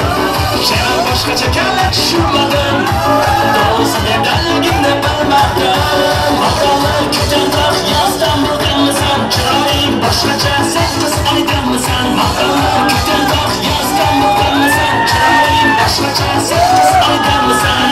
Chehrang boshqacha kalla tushunmadim. To'g'risi nodonligimni bilmadim. Maqtollar ko'tan tog' yozdan bo'lganmisan? Chiroying boshqacha sen qiz oydanmisan? Maqtollar ko'tan tog' yozdan bo'lganmisan? Chiroying boshqacha sen qiz oydanmisan?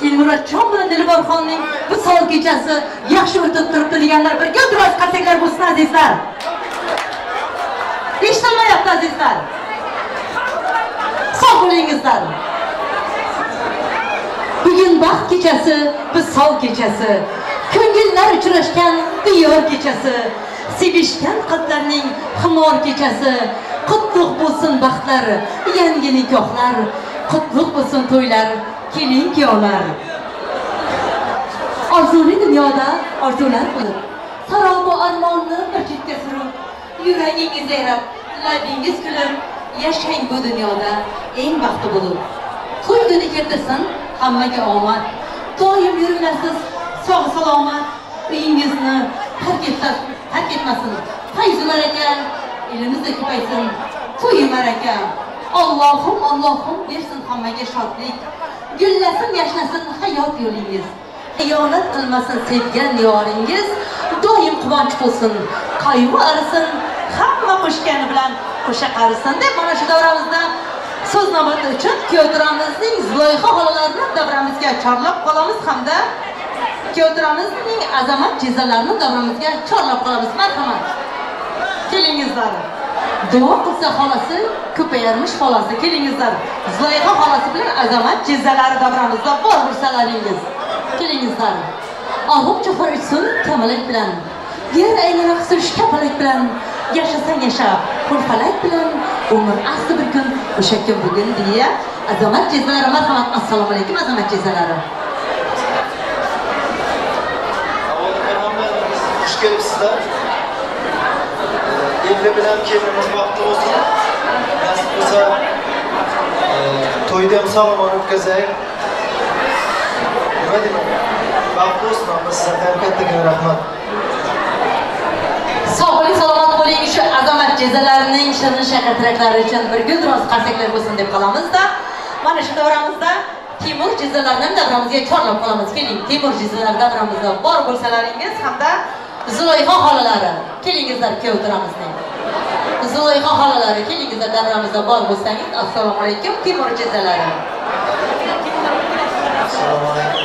Elmurodjon bilan Dilbarxonning bu sol kechasi yaxshi o'tib turibdi deganlar birga o'tirib qarsaklar bo'lsin azizlar. Eshitilmayapti azizlar. Sog' bo'lingizlar. Bugun baxt kechasi, visol kechasi. Ko'ngillar uchrashgan diyor kechasi, sevishgan qalblarning xumor kechasi. Qutlug' bo'lsin baxtlar, yangi nikohlar, qutlug' bo'lsin to'ylar, kelin kuyovlar. Orzuli dunyoda orzular qilib, sarob va armonni bir chetga surib, yuragingiz yayrab, labingiz kulib, yashang bu dunyoda eng baxtli bo'lib. To'y kuni keltirsin hammaga omad. Doim yuringlarsiz sog' salomat, uyingizni tark etmasin. Fayzu baraka, elimizda ko'paysin, to'y baraka. Allohim, Allohim bersin hammaga shodlik. Gullasin, yashnasin hayot yo'lingiz. Xiyonat qilmasin sevgan yoringiz, doim quvonch bo'lsin, qayg'u arisin, hamma qo'shgani bilan qo'sha qarisin deb mana shu davramizda so'z navbati uchun kuyovturamizning Zulayho xolalarini davramizga chorlab qolamiz hamda kuyovturamizning azamat jezalarini davramizga chorlab qolamiz. Marhamat. Kelingizlar. Duo qilsa xolasi ko'payarmish xolasi. Kelingizlar. Zulayho xolasi bilan azamat jezalari davramizda bor bo'lsalaringiz. Kelingizlar. Og'ib jahon uchsin kamalak bilan, yer aylana qisish kapalak bilan, yashasang yasha hurfalak bilan, umr asli bir kun o'sha kun bugun deya azamat jezalari. Marhamat. Assalomu alaykum azamat jezalari. Kelibsizlar. Evli bilan kelinimiz baxtli bo'lsin. Nasib bo'lsa to'yda ham sog'-omon o'tkazaylik. Nima deyman? Baxtli bo'lsin, amma sizlarga ham kattakon rahmat. Sog' bo'ling, salomat bo'ling. Shu azamat jezalarining shirin shakar tilaklari uchun bir guldiroz qarsaklar bo'lsin deb qolamizda. Mana shu davramizda Timur jezalarini davramizga chorlab qolamiz. Keling, Timur jezalari davramizda bor bo'lsalaringiz hamda Zulayho xolalari, kelingizlar kuyovtiramizning. Zulayho xolalari, kelingizlar davramizda bor bo'lsangiz, assalomu alaykum Timur jezalari. Assalomu alaykum.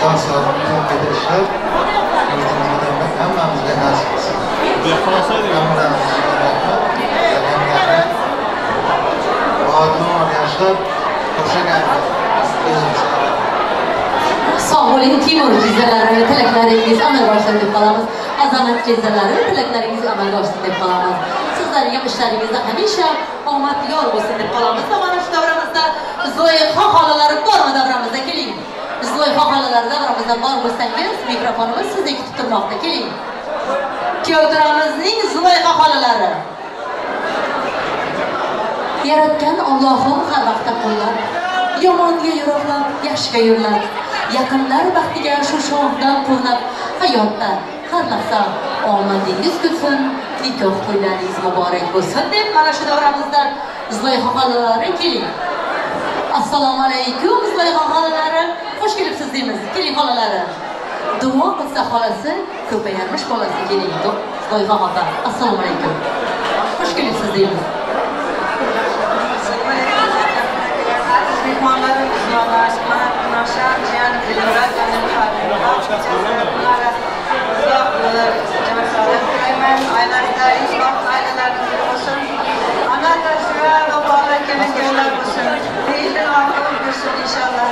Sağ sağlıklı arkadaşlar, yurtumuzda hammamizga nasib qilsin. Sog' bo'ling Timur jezalari, tilaklaringiz amalga oshsin deb qolamiz. Azamat jezalari, tilaklaringiz amalga oshsin deb qolamiz. Sizlarning ham ishlaringizda hamisha omad yor bo'lsin deb qolamiz. Mana shu davramizda Zulayho xolalari bormi davramizda? Keling. Zulayho xolalari davramizda bor bo'lsangiz, mikrofonimiz sizni kutib turmoqda. Keling. Kuyovtiramizning Zulayho xolalari. Yaratgan Allohim har vaqtda qo'llab, yomonga yo'roqlab, yaxshiga yo'llab, yaqinlar baxtiga shu shohdan quvnab, hayotda har lahza omadingiz kulsin, nikoh to'ylaringiz muborak bo'lsin deb mana shu davramizda Zulayho xolalari keling. Assalomu alaykum Zulayho xolalari, xush kelibsiz deymiz. Keling xolalari. Duo qilsa xolasi, ko'payarmish bolasi. Keling Zulayho opa. Assalomu alaykum. Xush kelibsiz deymiz. Aziz mehmonlarimiz, inşallah.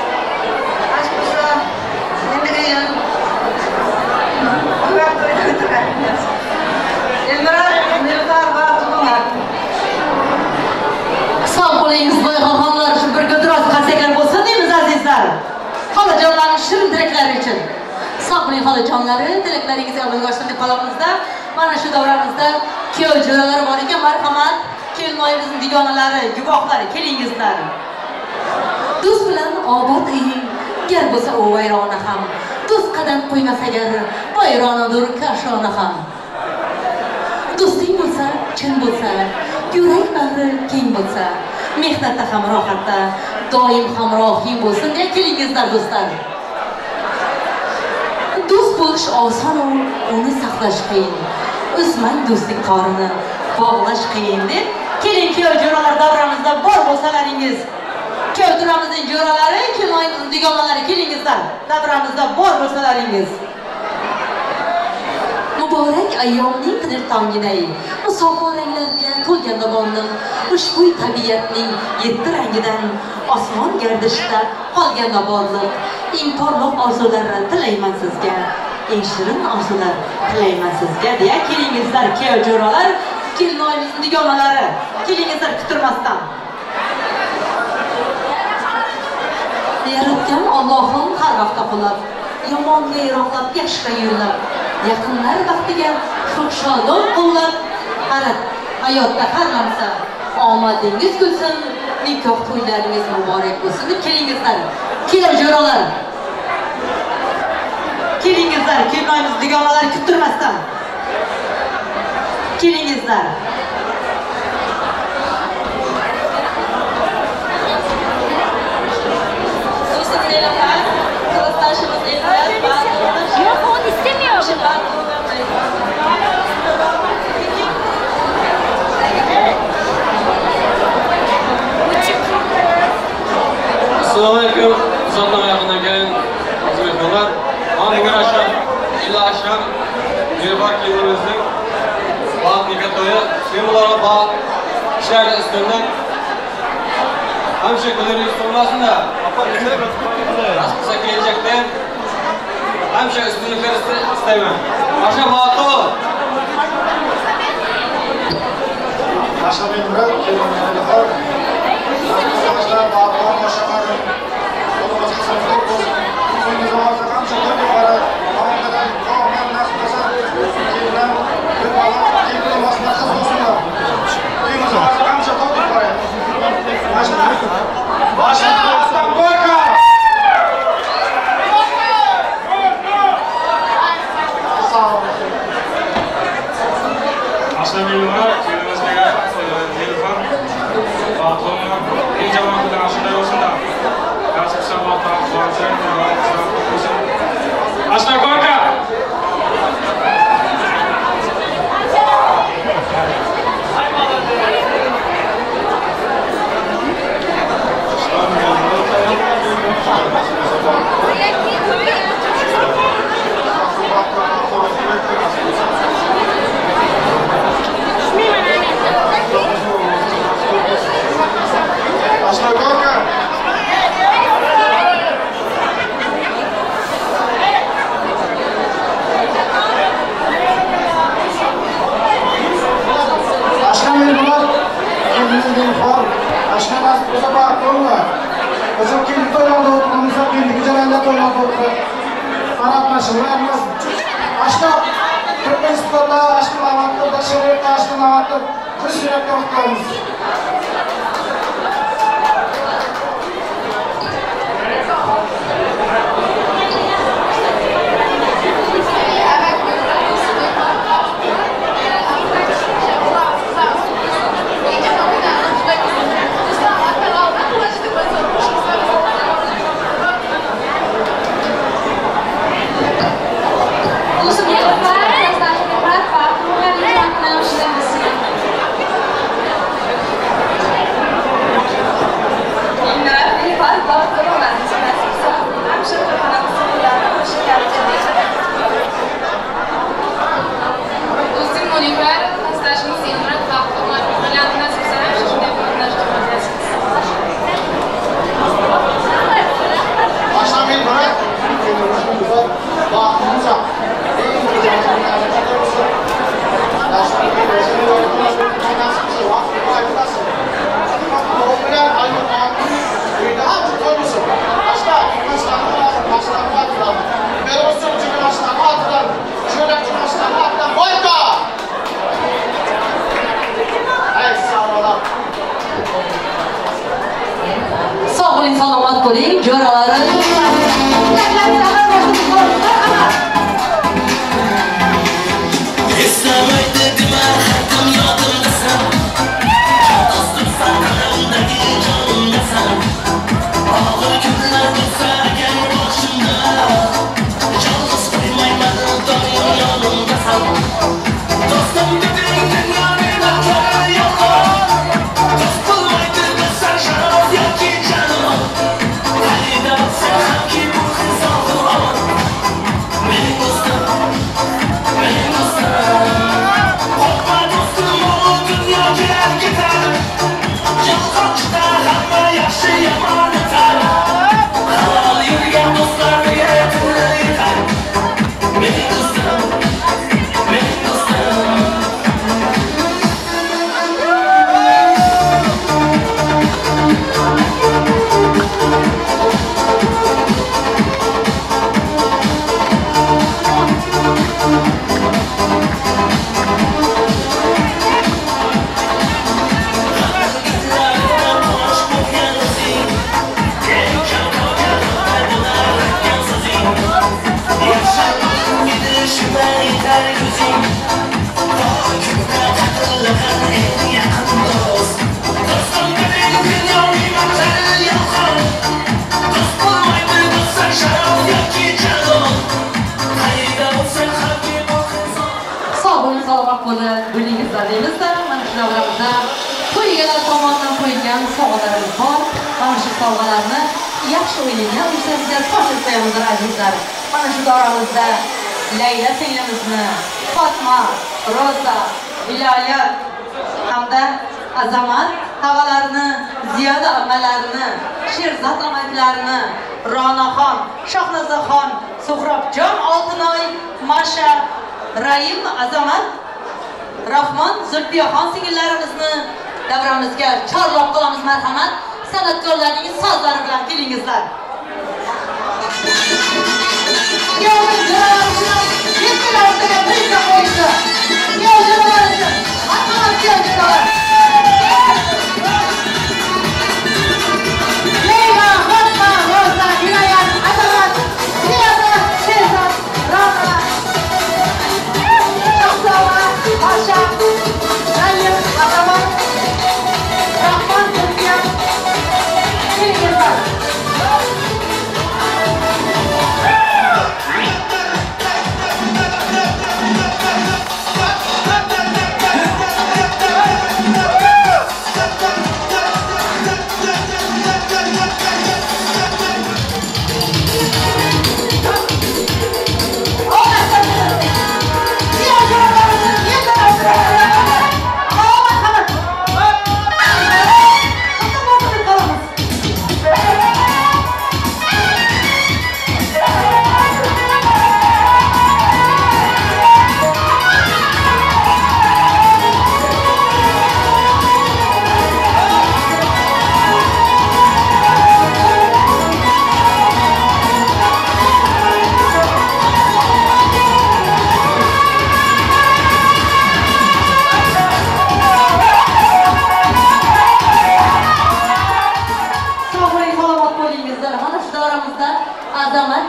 Sog' bo'ling Zulayho xonlar uchun bir guldiroz qarsaklar bo'lsin deymiz azizlar. Xolajonlarning shirin tilaklari uchun. Sog' bo'ling xolajonlari, tilaklaringiz amalga oshsin deb qolamizda. Mana shu davramizda kuyov jo'ralari bor ekan, marhamat, kelinoyimizning dugonalari, guvohlari, kelingizlar. Do'st bilan obod uying, gar bo'lsa u vayrona ham. Do'st qadam qo'ymas agar, vayronadur kashona ham. Do'sting bo'lsa, chin bo'lsa, yurak bag'ri keng bo'lsa, mehnatda ham rohatda, doim hamrohing bo'lsin deya kelingizlar do'stlar. Do'st bo'lish oson, uni saqlash qiyin. Uzmang do'stlik torini, bog'lash qiyin deb keling kuyov jo'ralar davramizda bor bo'lsalaringiz. Kuyovtiramizning jo'ralari, kelinoyimizning dugonalari, kelingizlar davramizda bor bo'lsalaringiz. Muborak ayyomning qidir tonginay, musaffo ranglarga to'lgan dovonliq, xushbo'y tabiatning yetti rangidan osmon gardishida qolgan borliq. Eng porloq orzularni tilayman sizga, eng shirin orzular tilayman sizga deya kelingizlar kuyov jo'ralar, kelinoyimizning dugonalari, kelingizlar kutirmasdan. Yaratgan Allohim har vaqtda qo'llab, yomonga yiroqlab, yaxshiga yo'llab, yaqinlar baxtiga shodon qo'llab, hayotda har narsa omadingiz kulsin, nikoh to'ylaringiz muborak bo'lsin deb kelingizlar. Kuyov jo'ralar. Kelingizlar, kelinoyimiz dugonalari kuttirmasdan. Kelingizlar. Yok, onu istemiyor. Assalomu alaykum. Uzoqdan yaqindan kelgan aziz mehmonlar. Mana bugun akşam, illa akşam Nilufar kelinimizning baxt nikoh to'yi. Men ularga baxt ishlarga üstünden hamisha kunlaringiz to'lmasin-da. Nasib qilsa kelajakda hamisha ustunliklar istayman. Ashraf baxtli bo'l. Ashraf Elmurod, kelinlar, yoshlar baxtli boshqalar. Ashraf Elmurod, kelinimizga Nilufar, baxtli bo'linglar. Eng jamon kunlar shunday bo'lsin-da. Nasib qilsa Alloh taolo bo'lsin. Ashraf Gorka! Ashraf Gorka! Ashraf Elmurod, kelinimiz Nilufar, Ashraf nasib qilsa baxtli bo'linglar. O'sha kelin to'ylarda o'tiramiz, keyingi jarayonda to'ylarda o'tirib, qarab Ashraf Turkmanistonda, Ashraf Amatda, Sheriyatda, Ashraf Amatda biz yurakdan qutlaymiz. Sog' bo'ling, salomat bo'ling, jo'ralarim. Eslamaydi dema, haqqim yodimdasan. Do'stimsan, qalbimdagi jonimdasan. Og'ir kunlar bo'lsa agar boshimda, yolg'iz qo'ymayman, doim yonimdasan. Do'stim deding dunyoni naqadar yolg'on. Do'st bo'lmaydi do'stlar sharob yoki janon. Qayda bo'lsa hamki bu hisobi omon. Mening do'stim, mening do'stim. Qo'rqma do'stim, bu dunyo kelar ketar. Yolg'onchida hamma yaxshi yomon o'tar. Halol yurgan do'stlarga tili yetar. Mening do'stim, mening do'stim. Sog' bo'ling, salomat bo'lingizlar deymizda. Mana shu davramizda to'y egalari tomonidan qo'yilgan sovg'alarimiz bor. Mana shu sovg'alarni yaxshi o'ylangan o'sha toshib qo'yamiz azizlar. Mana shu davramizda Layla singlimizni, Fatma, Roza, Viloyat hamda Azamat Tog'alarini, Ziyoda amalarini, Sherzod amaklarini, Ronaxon, Shohnozaxon, Suhrobjon Oltinoy, Masha, Rahim, Azamat, Rahmon, Zulfiyaxon singillarimizni davramizga chorlab qolamiz, marhamat. San'atkorlarning sozlari bilan kelingizlar. Leyla, Fatma, Roza, Hinoyat, Azamat, Ziyoda, Sherzod, Rona, Shohzoda, Masha, Rahim, Azamat, Rahmon, Zulfiya, kelingizlar.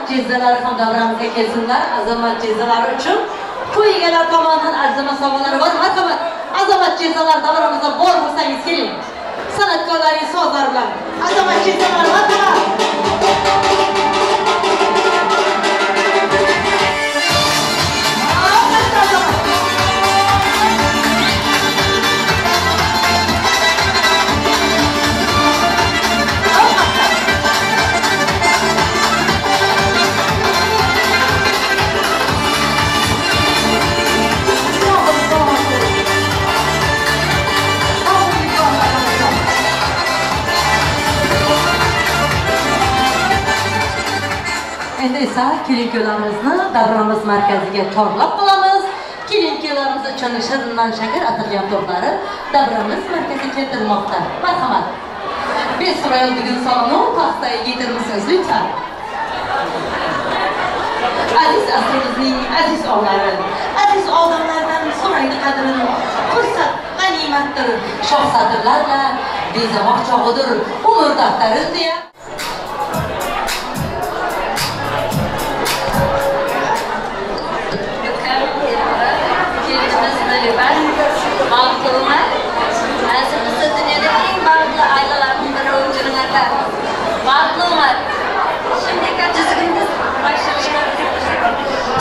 Cezalari ham davramizga kelsinlar. Azamat cezalari uchun to'y egalari tomonidan arzima sovg'alari bor. Marhamat, azamat cezalar davramizda bor bo'lsangiz keling. San'atkorlarning sozlari bilan azamat cezalari, marhamat. Endi esa kelin-kuyovlarimizni davramiz markaziga chorlab qolamiz. Kelin-kuyovlarimiz uchun shirindan shakar atirgan to'plari davramiz markaziga keltirilmoqda. Marhamat. Best Royal bugun saloni paxtaga yetirmisiz, lütfen. Aziz asrimizning aziz ovlari, aziz odamlardan so'raydi qadrini. Fursat g'animatdir, shoh satrlarla bezamoq chog'idir umr daftari deya.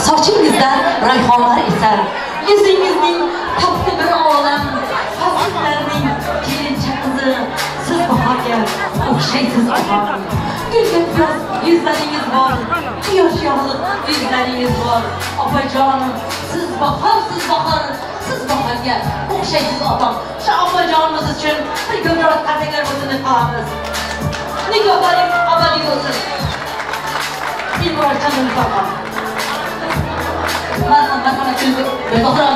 Sochingizda rayhonlar esar, yuzingizning tatti bir olam, fasllarning kelincha qizi, siz bahorga o'xshaysiz opam. Gulga piyoz yuzlaringiz bor, quyosh yog'liq yuzlaringiz bor. Opajonim, siz bahor, siz bahor, siz bahorga o'xshaysiz opam. Shu opajonimiz uchun bir ko'proq qarsaklar bo'lsin deb qolamiz. Nikohlaring abadiy bo'lsin. Ilmurojjon topam. Marhamat, Gulbahor.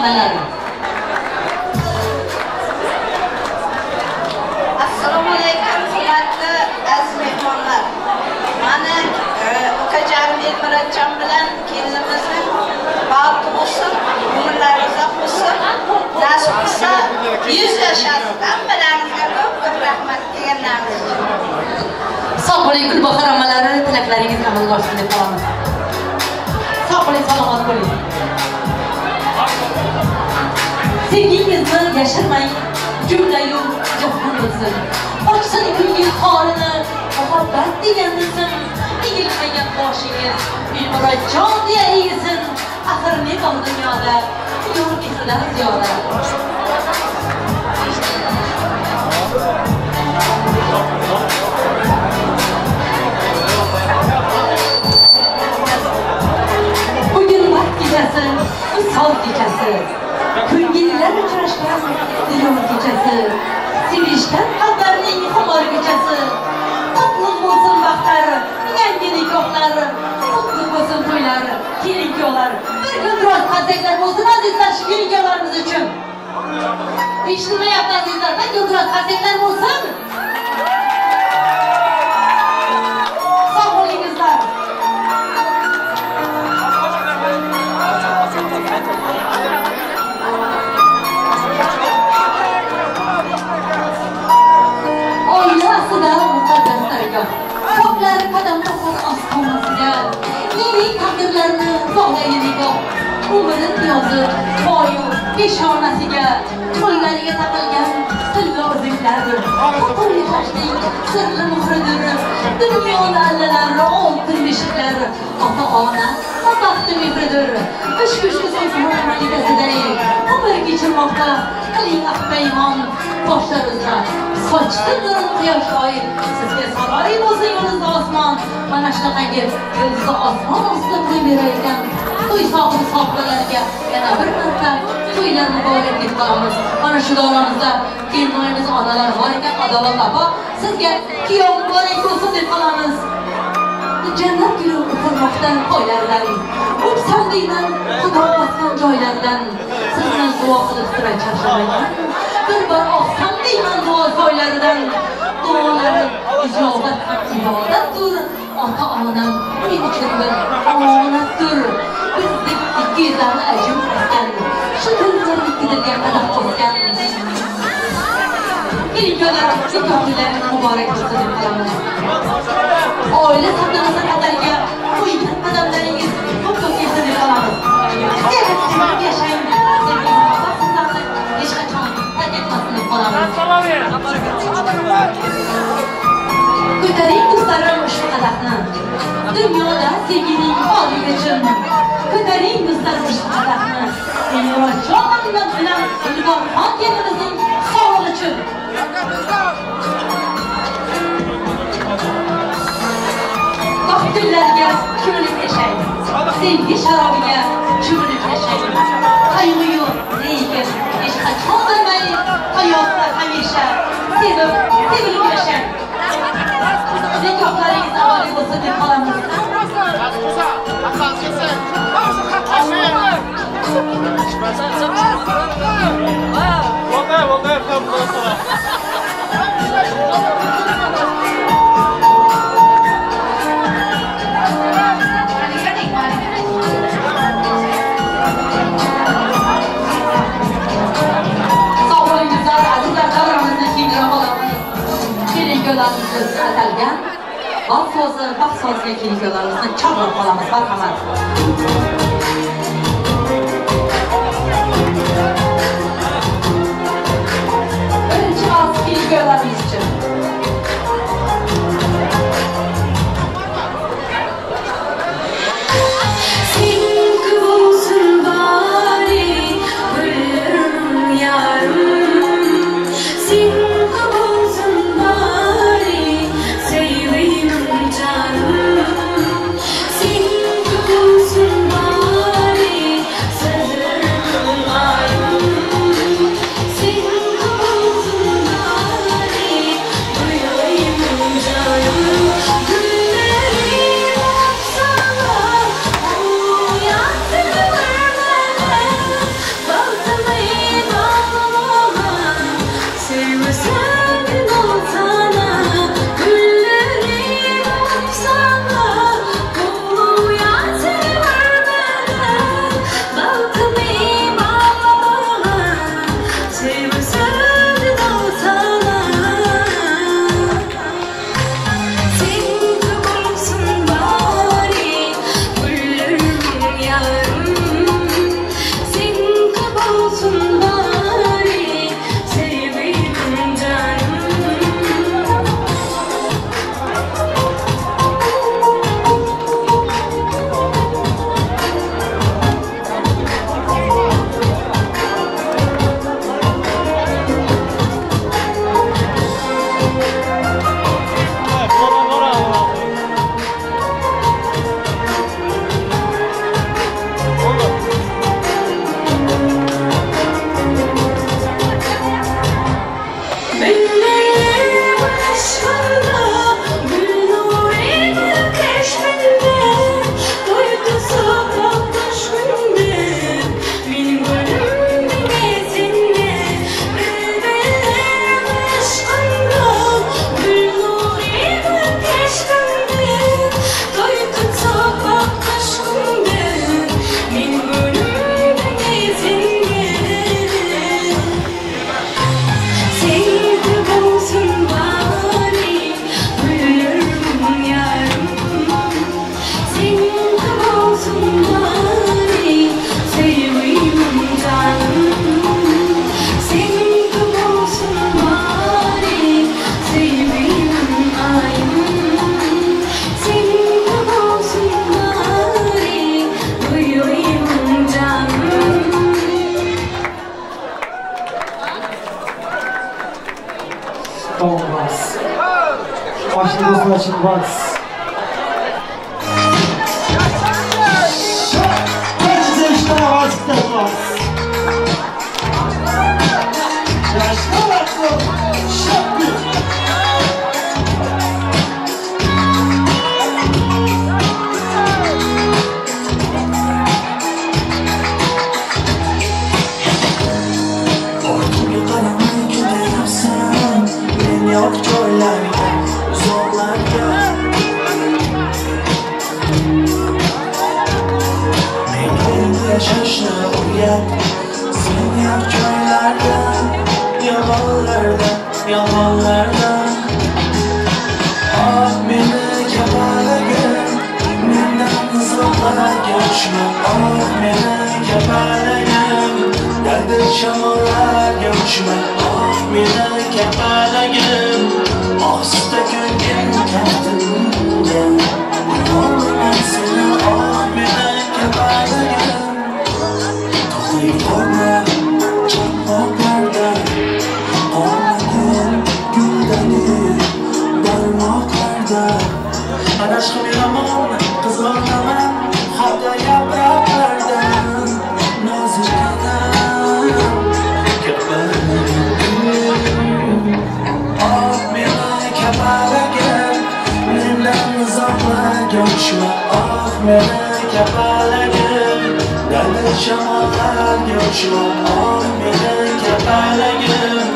Assalomu alaykum hurmatli aziz mehmonlar. Mana ukajonim Elmurodjon bilan kelinimizni baxtli bo'lsin, umrlari uzoq bo'lsin, nasib qilsa 100 yashasin. Hammalaringizga ko'p-ko'p rahmat kelganlaringiz uchun. Sog' bo'ling Gulbahor amalari, tilaklaringiz amalga oshsin deb qolamiz. Sog' bo'ling, salomat bo'ling. Sevgingizni yashirmang, jumlayu jahon bilsin. Ochsin ko'ngil qorini, muhabbat degan ism, egilmagan boshingiz, Elmurodjon deya egilsin. Axir ne bor dunyoda, yo'q mehridan ziyoda. Bugun baxt kechasi, visol kechasi, ko'ngillar uchrashgan diyor kechasi. Sevishgan qalblarning xumor kechasi. Qutlug' bo'lsin baxtlar, yangi nikohlar, qutlug' bo'lsin to'ylar, kelin-kuyovlar. Bir guldiroz qarsaklar bo'lsin azizlar shu kelin-kuyovlarimiz uchun. Eshitilmayapti azizlar, bir guldiroz qarsaklar bo'lsin. Sog' bo'lingizlar. Oilasida muqaddas dargoh, poklar qadam bosar ostonasiga, mening taqdirlarni bog'laydi nikoh. Umrin yozib poyu peshonasiga, qo'llariga taqilgan tilla uzuklardir. To'qir yashashning sirli muhridir. Dunyoni allalari oltin beshiklari, ota-ona va baxti mehridir. Ushbu so'zlar malikasiday umr kechirmoqda qiling ahd-paymon, boshlar uzra sochdi nurin quyosh oy. Sizga saroy bo'lsin yulduzli osmon. Mana shunaqangi yulduzli osmon ostida to'y berayotgan to'y sohibi sohibalariga yana bir marta to'ylar muborak deb qolamiz. Mana shu davramizda kelinoyimiz onalar bor ekan, Adolat opa, sizga kuyov muborak bo'lsin deb qolamiz. Jannat guli o'pirmoqdan poylardan, o'psam deyman Xudo bosgan joylardan, sizni duo qilib sira charchamagan, bir bor oqsam deyman duo soylaridan. Duolari ijobat ham ibodatdir, ota-onam men uchun bir omonatdir. Bizdek ikki yuzlarni ajib bosgan, shu kunlar ikki dilga qadam bosgan. Kelin-kuyovlar nikohlaringiz muborak bo'lsin deb qolamiz. Oila saltanati qadariga qo'ygan qadamlaringiz ko'p-ko'p kelsin deb qolamiz. Sevib sevib yashang, sevgi muhabbat sizlarni hech qachon tark etmasin deb qolamiz. Ko'taring do'stlarim ushbu qadahni, dunyoda sevgining borligi uchun. Ko'taring do'stlarim ushbu qadahni, Elmurodjon bilan Nigorxon kelinimizning sog'lig'i uchun. Baxt kunlariga cho'milib yashang, sevgi sharobiga cho'milib yashang. Qayg'uyu lekin hech qachon bilmay, hayotda hamisha sevib, sevilib yashang. Nikohlaringiz abadiy bo'lsin deb qolamiz. Sog' bo'lingizlar, azizlar, davramizni kengroq olamiz. Kelin-kuyovlarimiz atalgan baxt so'zi, baxt so'ziga kelin-kuyovlarimizni chorlab qolamiz. Marhamat. Birinchi vals kelin-kuyovlarimiz uchun. Sen Do'stlar uchun vals. Ortimga qaramay ketyapsan, men yo'q joylarga, uzoqlarga. Menga yashashni o'rgat, sen yo'q joylarda, yolg'onlarda, yolg'onlarda. Oh meni kapalagim, mendan uzoqlarga uchma. Oh meni kapalagim, dadi shamollarga uchma. Oh meni kapalagim, ohista ko'ngil kaftimda qo'yolmayman seni. Oh meni kapalagim, to'xtay ko'rma chaqmoqlarda, qolmagin guldagi barmoqlarda. Adashqim yomon qizg'onaman xato yaproqlardan, nozikkanam kapalagim. Oh meni kapalagim, mendan uzoqlarga uchma. Oh meni kapalagim, dala shamollarga uchma. Oh meni kapalagim,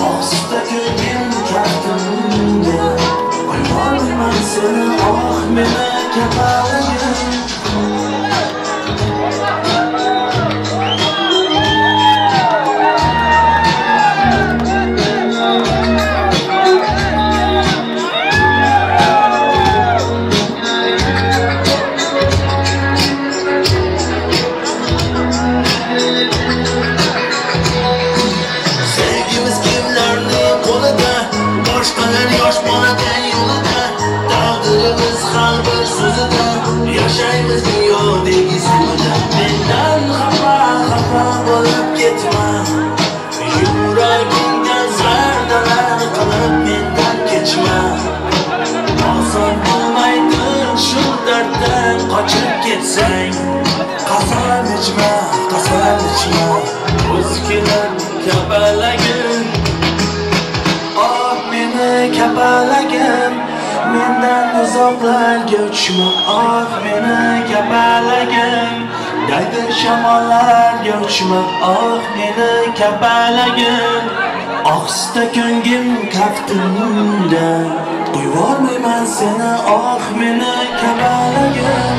ohista ko'ngil kaftimda qo'yolmayman seni. Oh meni kapalagim. Sevgimiz kimlarning qo'lida, boshqalar yosh bolada yo'lida, taqdirimiz har bir so'zida, yashaymiz dunyodagi suvida. Mendan xafa xafa bo'lib ketma, yuragingdan zardalar qilib mendan kechma. Oson bo'lmaydi shu darddan qochib ketsang, qasam ichma, qasam ichma, o'z kelin kapalagim. Oh meni kapalagim, mendan uzoqlarga uchma. Oh meni kapalagim, daydi shamollarga uchma. Oh meni kapalagim, ohista ko'ngil kaftimda qo'yolmayman seni. Oh meni kapalagim.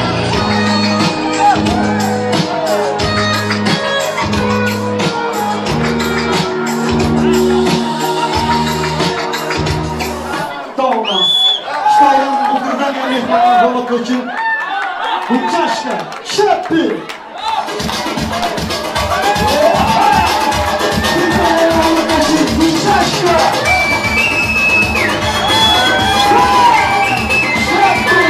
Uchun Uchashka Shappi. Uchashka Shappi. Shappi.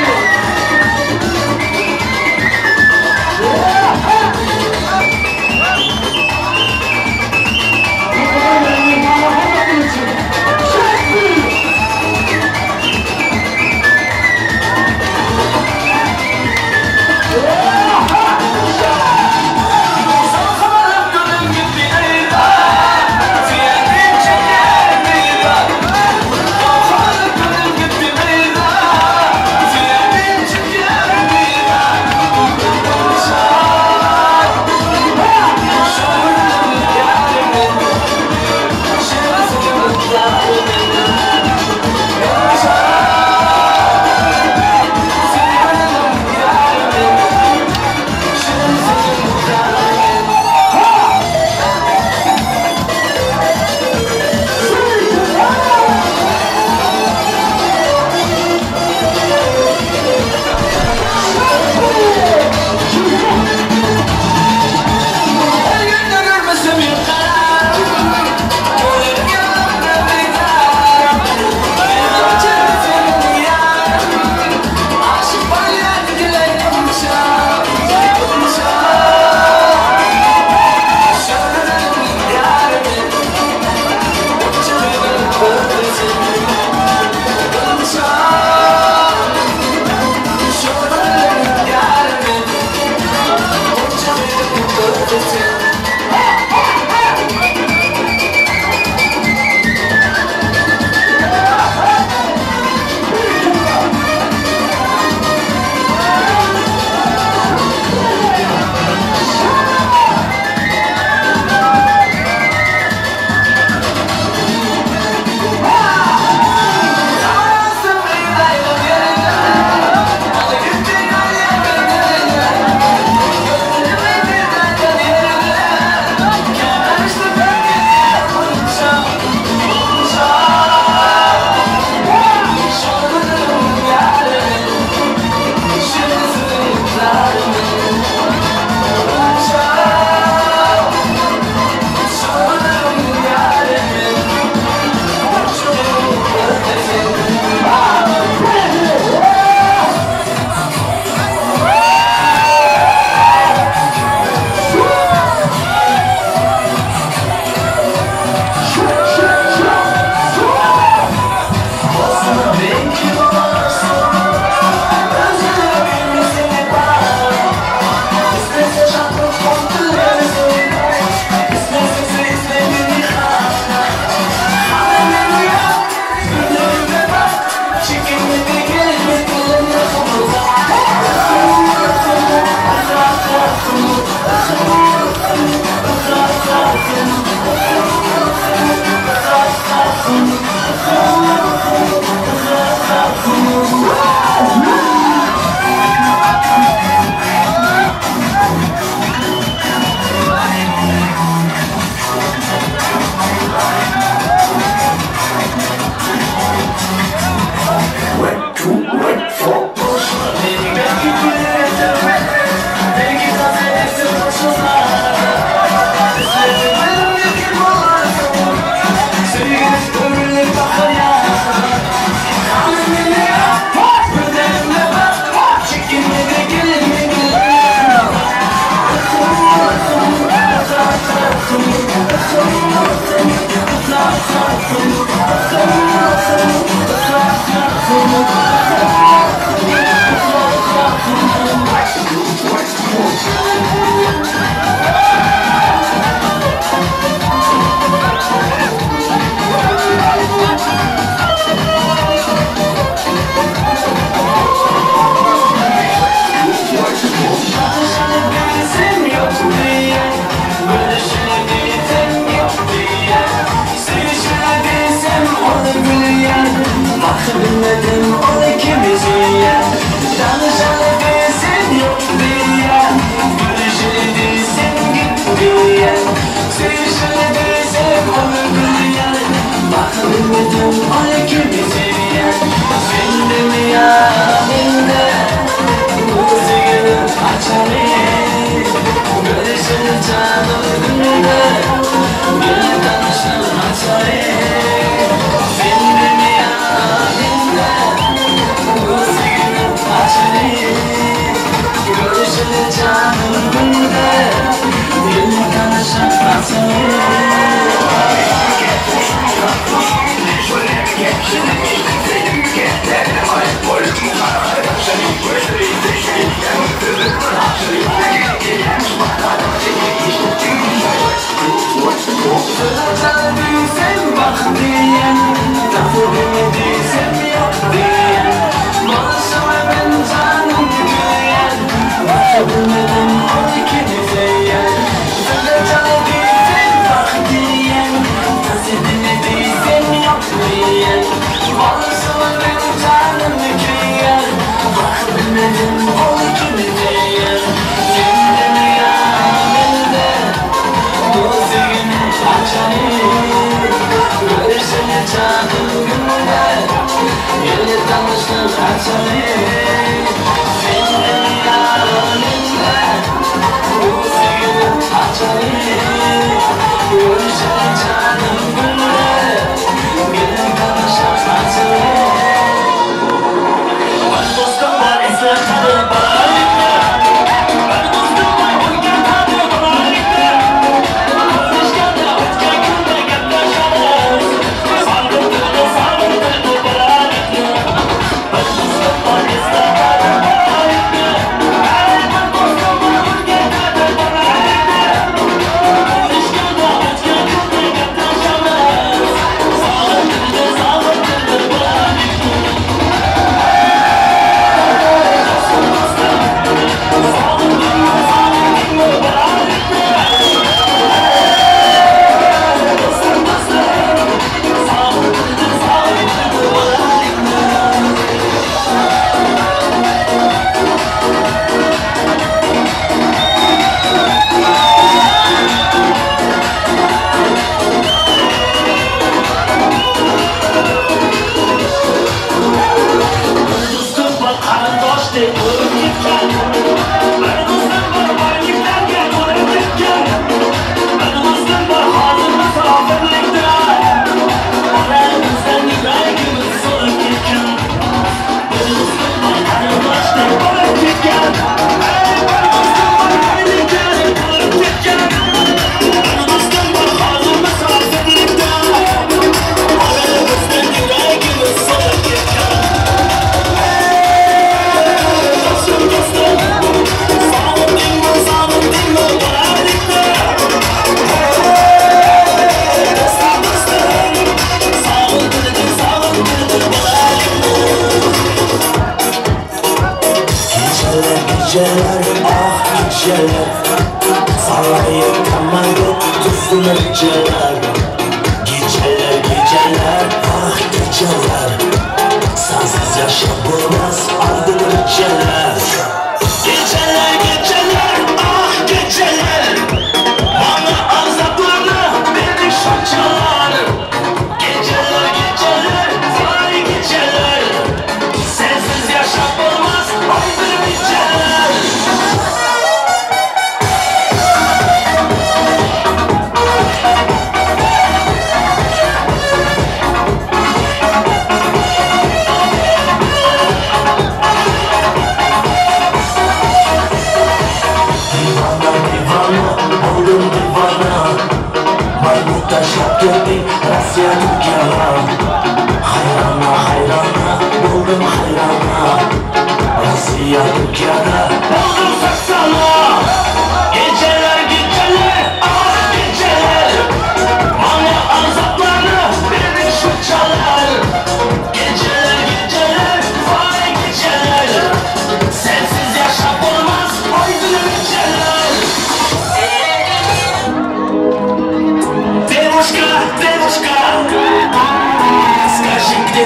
Yeah! canım gülde, gelin tanışıp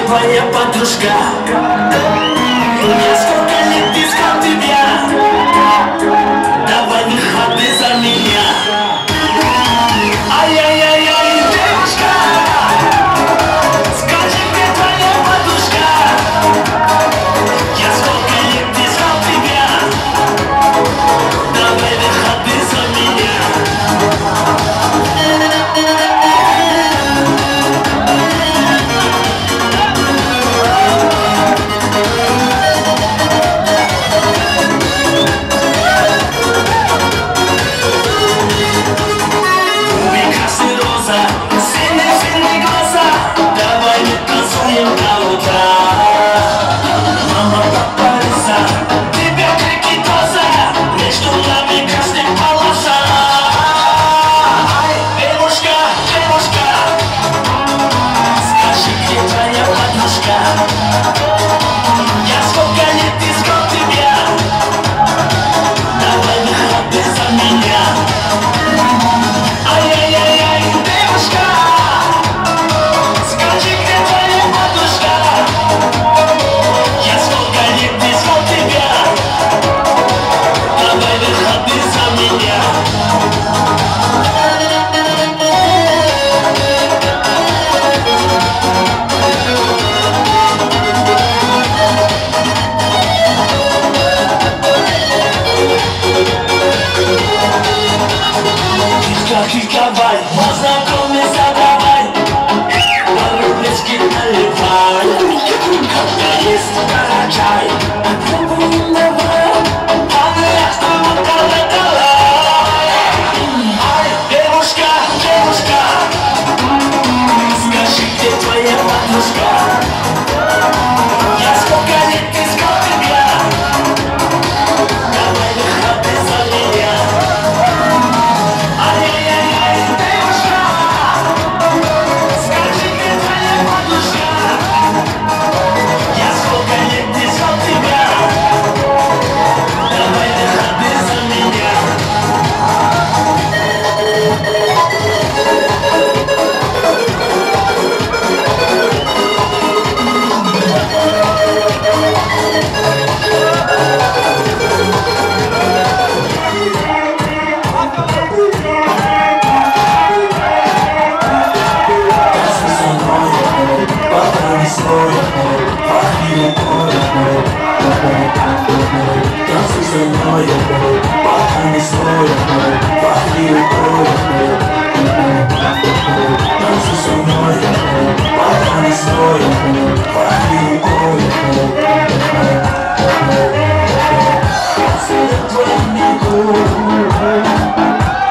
Твоя подружка, я сколько лет искал тебя, давай выходи за меня. Ай-яй-яй-яй, девушка, скажи, где твоя подружка, я сколько лет искал тебя, давай выходи за меня.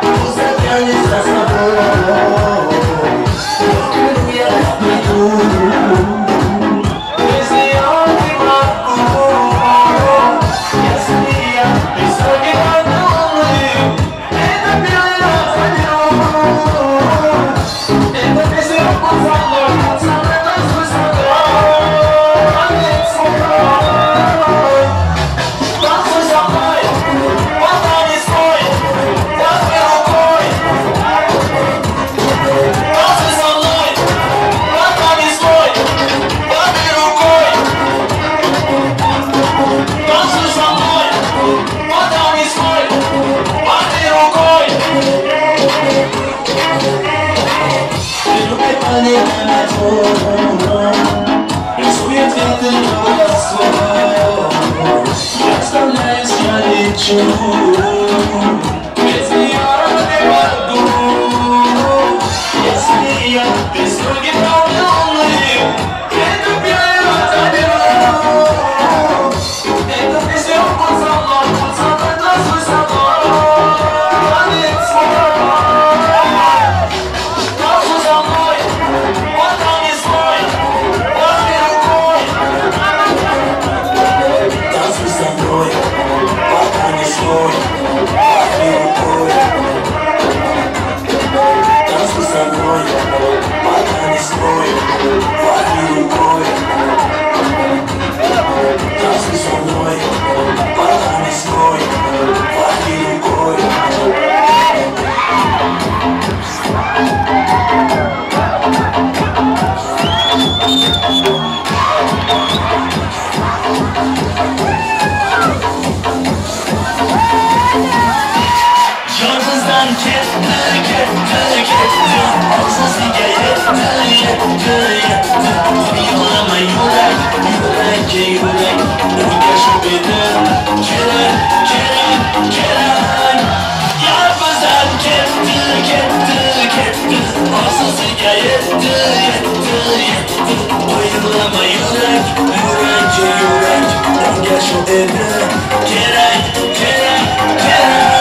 Пусть за собой, но я приду. Если я не могу, если я песок и это белый заберу. Это песня со мной, танцуй со мной, танцуй со мной, потани свой, возьми рукой. Танцуй со мной, потани свой, возьми рукой. Танцуй со мной, потани свой, возьми рукой. Рисует ветер колосок. Я оставляюсь, я лечу. Без нее не могу. Если я без руки полны, эту песню заберу. Эту песню со мной, танцуй со мной, танцуй со мной, потани свой, возьми рукой. Танцуй со мной, потани свой, возьми рукой. Танцуй со мной, потани свой, возьми рукой. Танцуй со мной, потани свой, возьми рукой. Yolumuzdan ketdi, ketdi, ketdi. Orzusiga yetdi, yetdi, yetdi. Yig'lama yurak, yurak, yurak. Unga shu edi kerak, kerak, kerak. Yolumuzdan ketdi, ketdi, ketdi. Orzusiga yetdi, yetdi, yetdi. Yig'lama yurak, yurak, yurak. Unga shu edi kerak, kerak, kerak.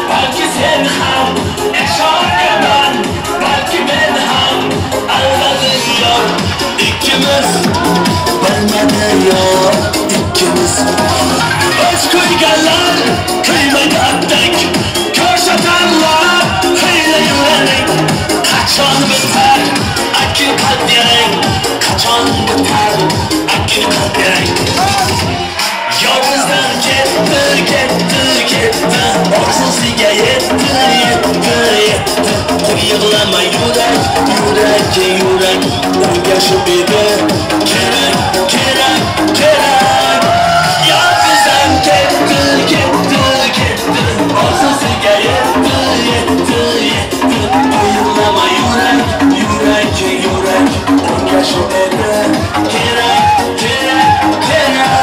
Balki sen ham, ishongaman, balki men ham. Almadi yor ikkimiz, bilmadi yor ikkimiz. O'z kuyganlar kuymaydi attak, ko'rsatarlar hiyla yurarak. Qachon bitar akil qalb yarang, qachon bitar akil qalb yarang. Yolg'izdan ketdi, ketdi, ketdi. Orzusiga yetdi, yetdi, yetdi. Qo'y yig'lama yurak, yurak, yurak. Unga shu edi kerak, kerak, kerak. Yolg'izdan ketdi, ketdi, ketdi. Orzusiga yetdi, yetdi, yetdi. Qo'y yig'lama yurak, yurak, yurak. Unga shu edi kerak, kerak, kerak.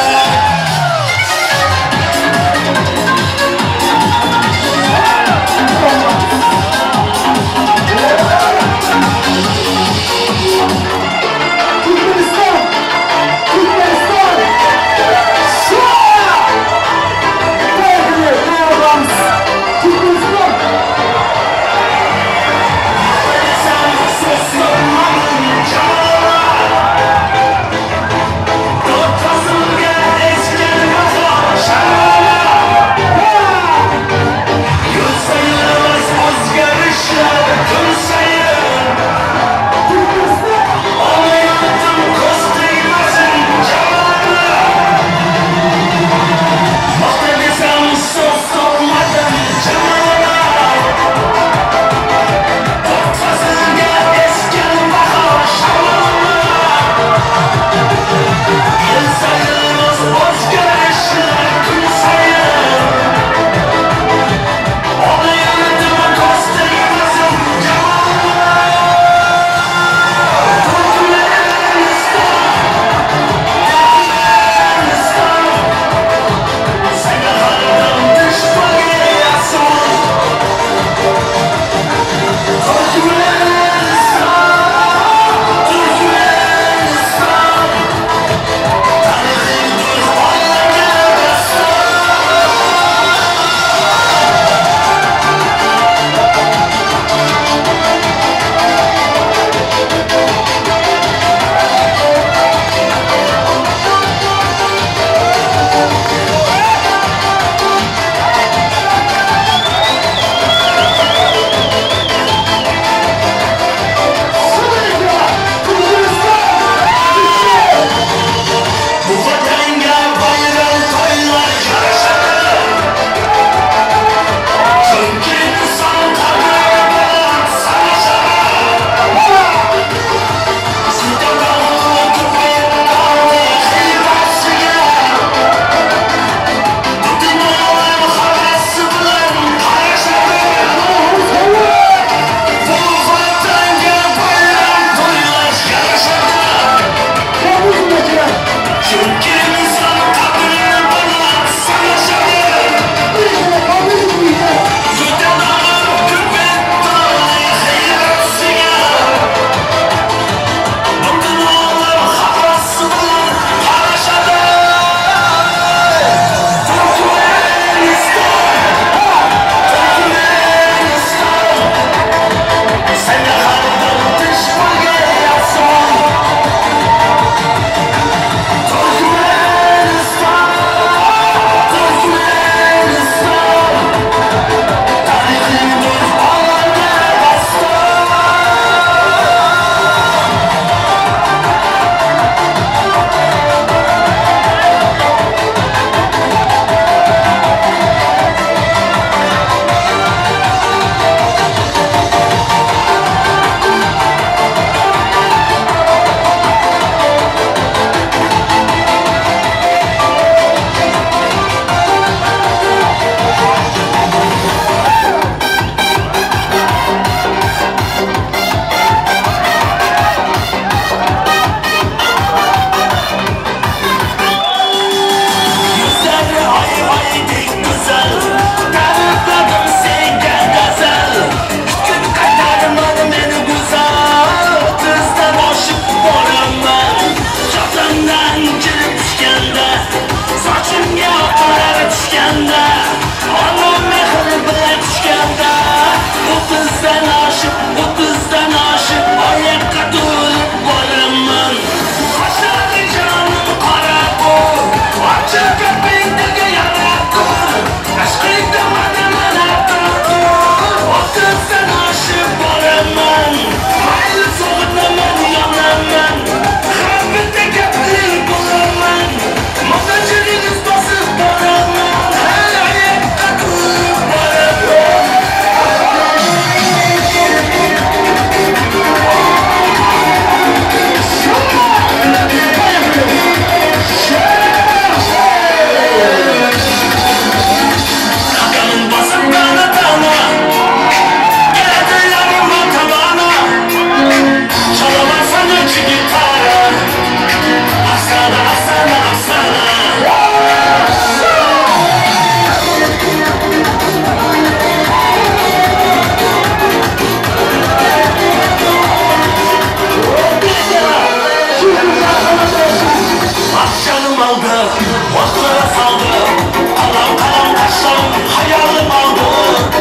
Taşlarım hayalim aldı,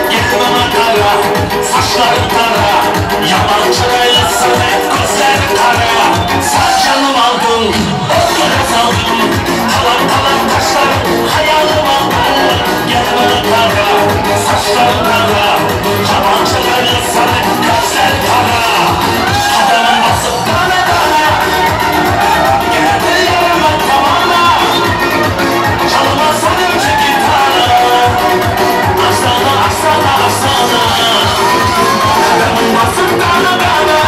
gel bana kara, saçların kara, yaman çıraylısın, gözlerin kara. Sen canım aldın, onlara saldım, talan talan taşlarım hayalim aldı, gel bana kara, saçların kara, yaman çıraylısın, gözlerin kara. Adamın basıp bana bana, geldi yarıma tavana, çalmazsan önce gitarı, asana asana asana. Adamın basıp bana bana,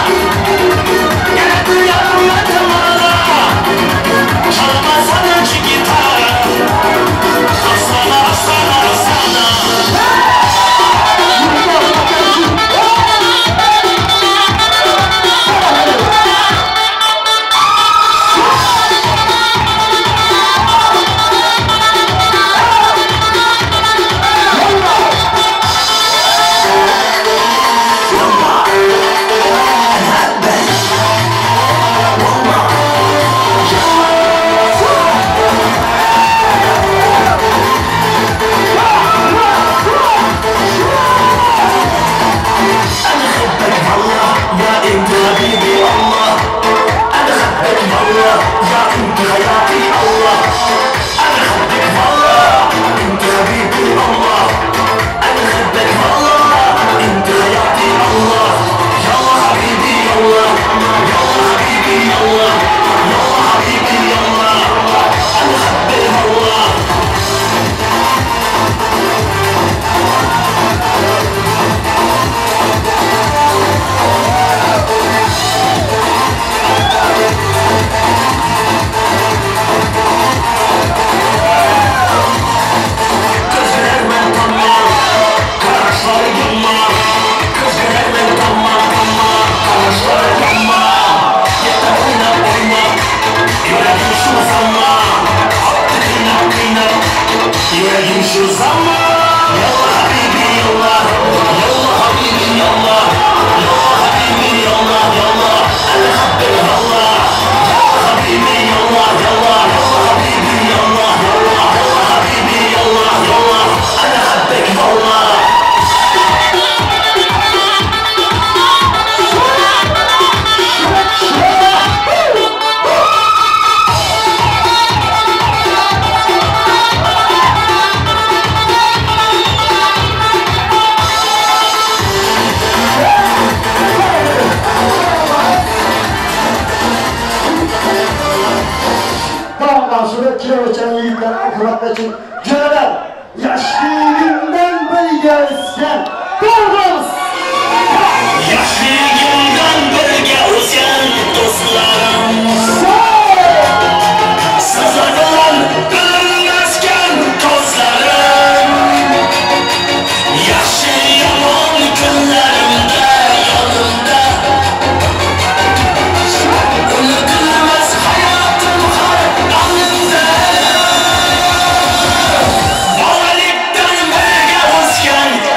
geldi yarıma tavana, çalmazsan önce gitarı, asana asana asana.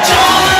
Canım.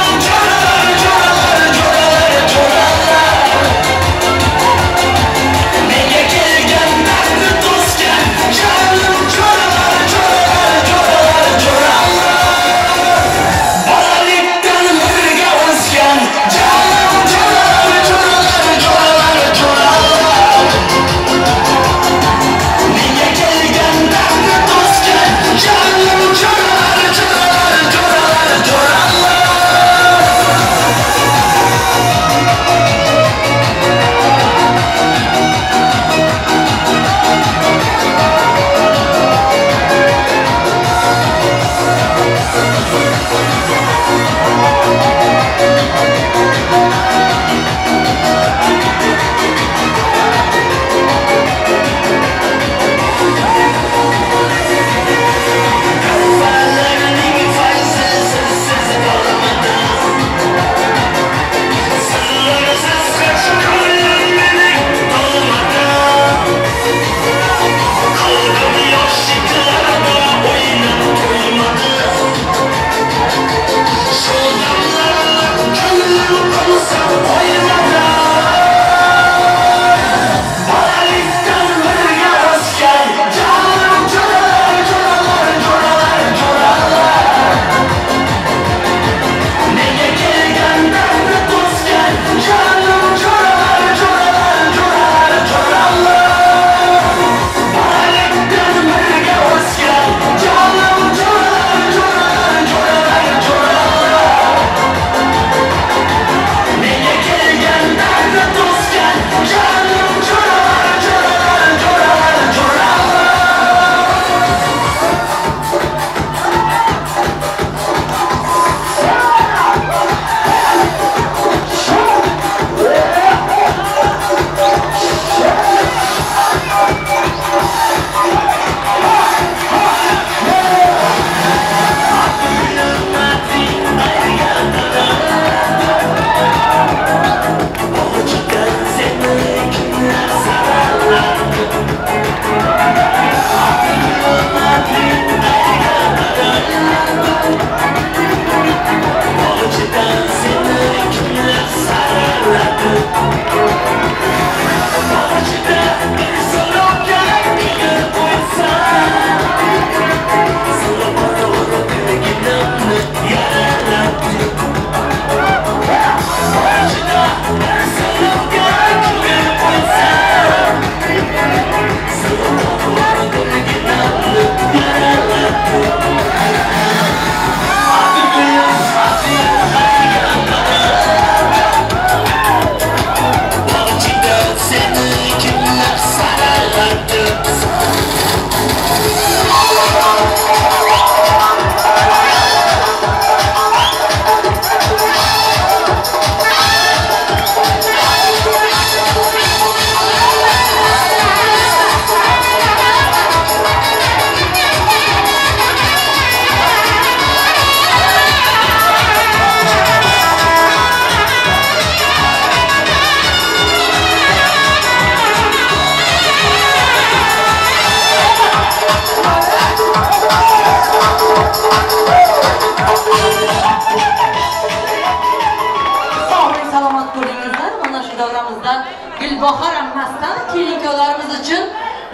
Sog'lik salomat bo'lingizlar. Mana shu davramizda Gulbahor ammasdan kelin-kuyovlarimiz uchun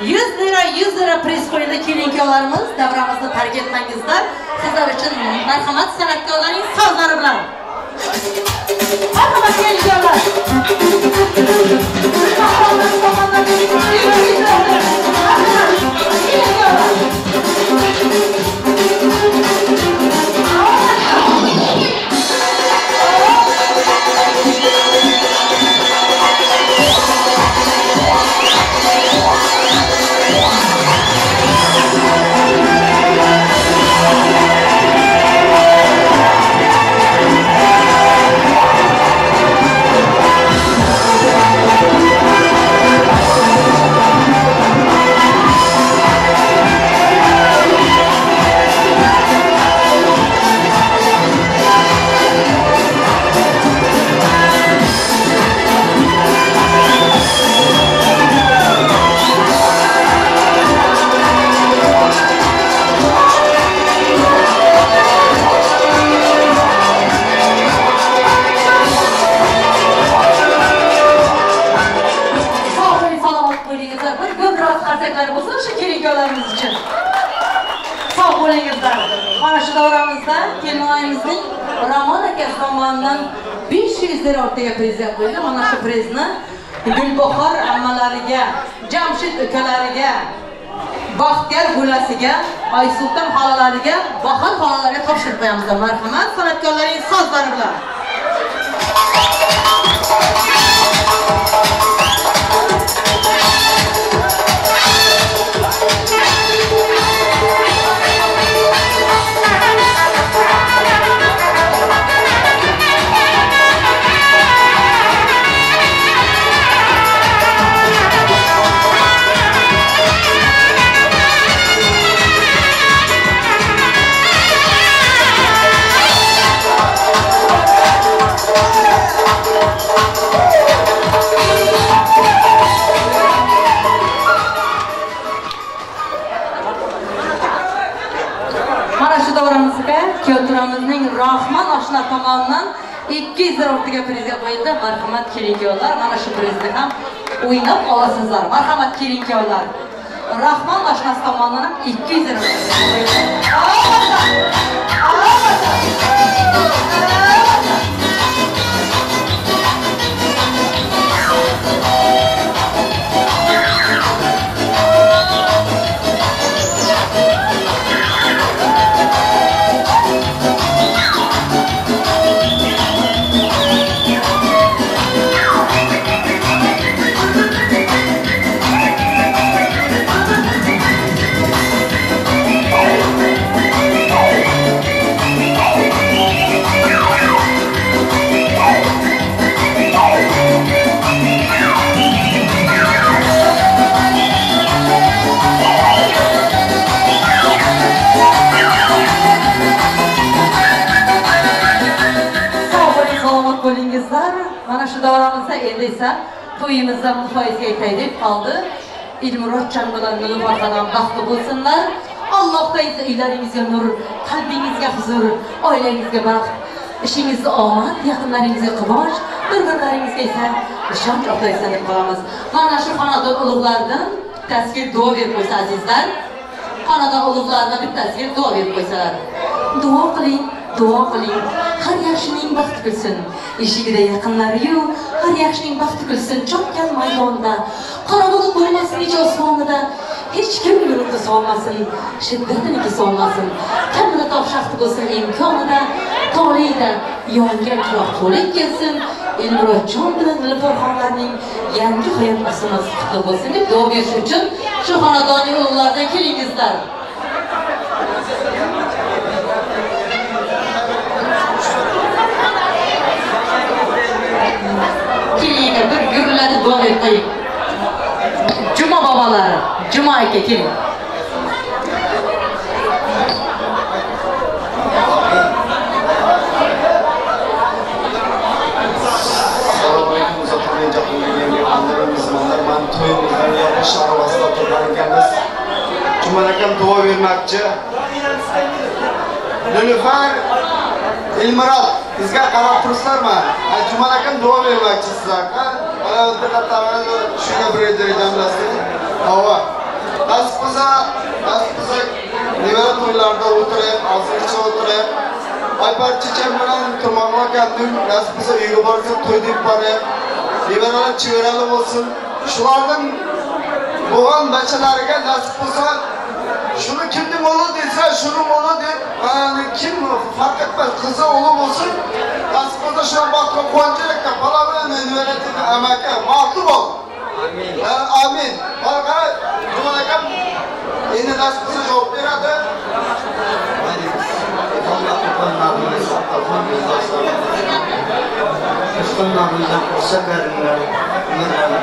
100 lira 100 lira priz qo'yildi. Kelin-kuyovlarimiz davramizni tark etmangizlar. Sizlar uchun marhamat san'atkorlarning sozlari bilan. Marhamat kelin-kuyovlar. Mana shu davramizda kelinoyimizning Ramon akasi tomonidan 500 lira o'rtaga prezent qo'ydi. Mana shu prezni Gulbahor ammalariga, Jamshid ukalariga, Baxtiyor bo'lasiga, Aysulton xolalariga, Bahor xolalariga topshirib qo'yamiz. Marhamat, san'atkorlarning sozlari bilan. Kuyovturamizning Rahmon oshna tomonidan 200 lira o'rtaga prizga qo'yildi. Marhamat kelin-kuyovlar, mana shu prizni ham o'ynab olasizlar. Marhamat kelin-kuyovlar. Rahmon oshnasi tomonidan ham 200 lira qo'yildi. Mana shu davramizda endi esa to'yimizda nihoyasiga yetay deb qoldi. Ilmurodjon bilan Nilufar xonim baxtli bo'lsinlar. Allohdan esa uylaringizga nur, qalbingizga huzur, oilangizga baxt, ishingizga omad, yaqinlaringizga quvonch, bir-birlaringizga esa ishonch ato etsin deb qolamiz. Mana shu xonadon ulug'laridan bittasiga duo berib qo'ysa azizlar. Xonadon ulug'laridan bittasiga duo berib qo'ysalar. Duo qiling, duo qiling. Har yaxshining baxti kulsin. Eshigida yaqinlari-yu, har yaxshining baxti kulsin. Chopgan maydonda, qora bulut bo'lmasin hech osmonida, hech kim yo'lini solmasin, shiddatini kesolmasin. Kamida topshaqti bo'lsin imkonida, toleyda yongan chiroq to'lib kelsin. Elmurodjon bilan Nilufar xonlarning yangi hayot osmonasi qutlu bo'lsin deb duo berish uchun shu xonadonning ulug'laridan kelingizlar. Keling, bir gurullatib duo berib qo'ying. Juma bobolari, Juma aka keling. Assalomu alaykum, uzoqdan jahonga mehmonlar. Mana to'yimizdan yopish arafasida turgan ekanmiz. Juma akam duo bermoqchi. Nilufar Elmurod, bizga qarab turibsizlarmi? Juman akam duo bermoqchi sizlarga. Mana diqqatlaringizni shunga bir jamlashdi. Havo. Nasib bo'lsa, nevara to'ylarida o'tirib, hozircha o'tirib, Aypar checham bilan Turmanli akamning nasib bo'lsa uyga borsa to'y deb borib, nevaralar chevarali bo'lsin. Shularning bo'lgan bachalariga nasib bo'lsa, shuni kimning o'g'li desa, shuni o'g'li deb, yani kim farq etmez, qizi o'g'li bo'lsin, nasib bo'lsa shuna baxtga quvonchilik, bola bilan nevara amaki, baxtli bo'l. Amin. Amin. Baraka, Juman akam endi nasib bo'lsa javob beradi.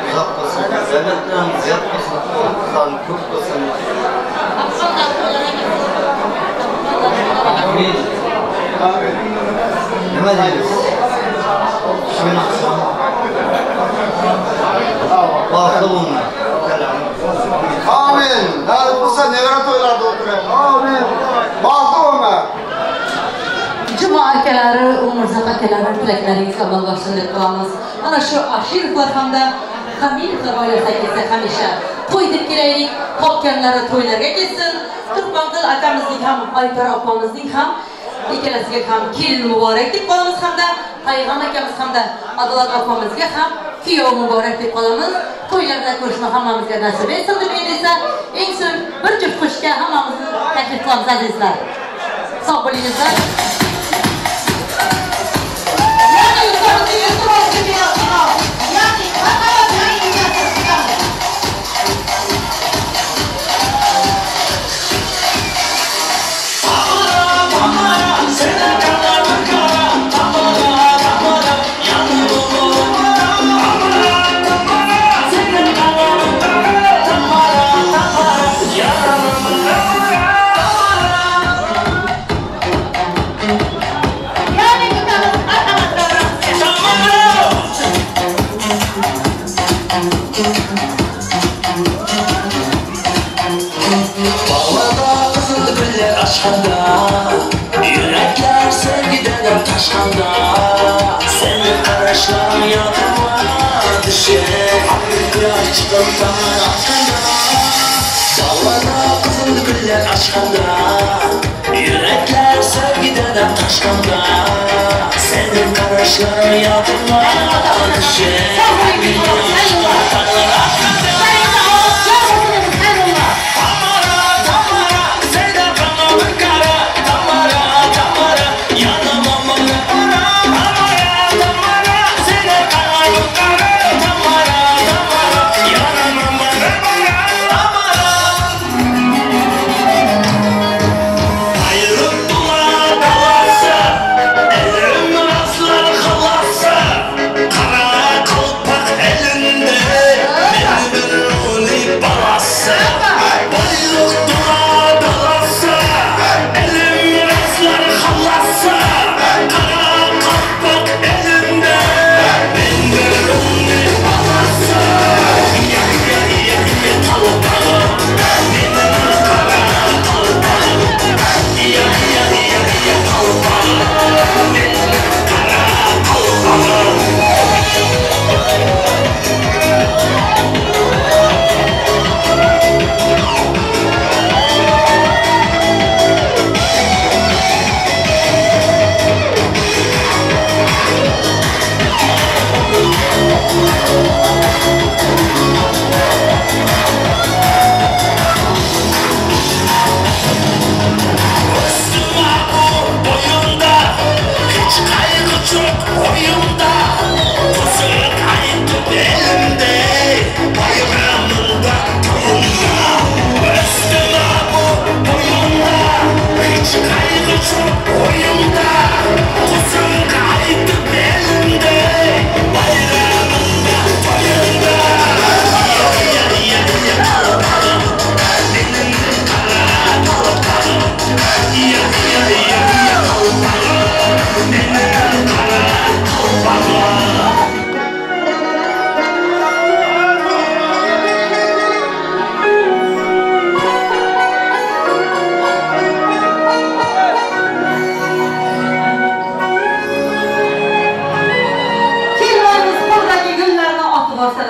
Uzoq bo'lsin, davlatlarimiz ziyod bo'lsin, qizlarimiz ko'p bo'lsin. Amin. Nima deymiz? Shuni qilsam, baxtli bo'linglar. Amin. Nasib bo'lsa nevara to'ylarda o'tiraylik. Amin. Baxtli bo'linglar. Juma akalari, Umurzoq akalari tilaklaringiz amalga oshsin deb qolamiz. Mana shu Ashirovlar hamda Hamilovlar oilasiga esa hamisha to'y deb kelaylik, topganlari to'ylarga kelsin. Turqonqul akamizning ham, Aypar opamizning ham ikkalasiga ham kelin muborak deb qolamiz hamda Payg'am akamiz hamda Adolat opamizga ham kuyov muborak deb qolamiz. To'ylarda ko'rishma hammamizga nasib etsin deb endi esa eng so'ng bir juft qo'shiqqa hammamizni taklif qilamiz azizlar. Sog' bo'lingizlar. Yürekler sevgiden taşkanda, senin karışların yadıma düşer. Kıraç çıkıp hakkında, dağlarda kızıl güller açkanda, yürekler sevgiden taşkanda, senin karışların yadıma düşer. Kıraç çıkıp hakkında.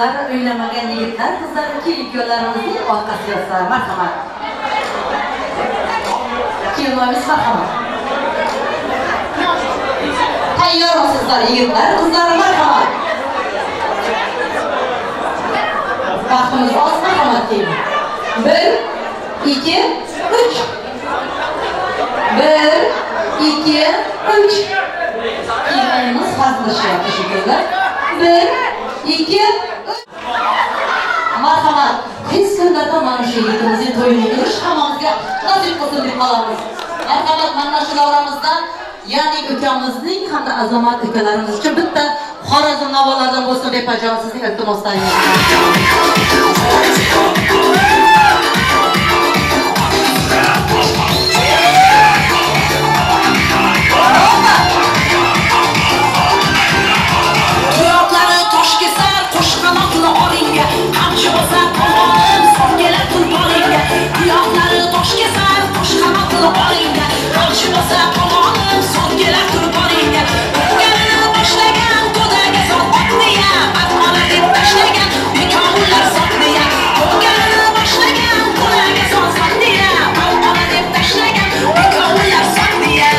Qizlar, uylanmagan yigitlar, qizlar kelin kuyovlarimizning orqasiga yotsalar, marhamat. Kelinlarimiz marhamat. Tayyormisizlar yigitlar, qizlar, marhamat. Vaqtimiz oz, marhamat keling. 1 2 3. 1 2 3. Kelinlarimiz hazırlaşıyor, teşekkürler. 1 2 3. Marhamat. Tez kunlarda mana shu yigitimizning to'yini ko'rish hammamizga nasib qilsin deb qolamiz. Marhamat, mana shu davramizdan, ya'ni ukamizning hamda azamat ukalarimiz uchun bitta Xorazm navolaridan bo'lsin bepajon sizning iltimoslaringiz. Tuyoqlari tosh kesar, qo'shqanoqli oringga, qamchi bosar polvonim, so'ngelar tulporingga. Tuyoqlari tosh kesar, qo'shqanoqli oringga, qamchi bosar polvonim, so'ngelar tulporingga. Ko'ngalini boshlagan go'daga zot otniya, batmona deb tashlagan bekomullar zotniya. Ko'ngalini boshlagan go'daga zot zotniya, batmona deb tashlagan bekomullar zotniya.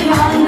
Yürüyün.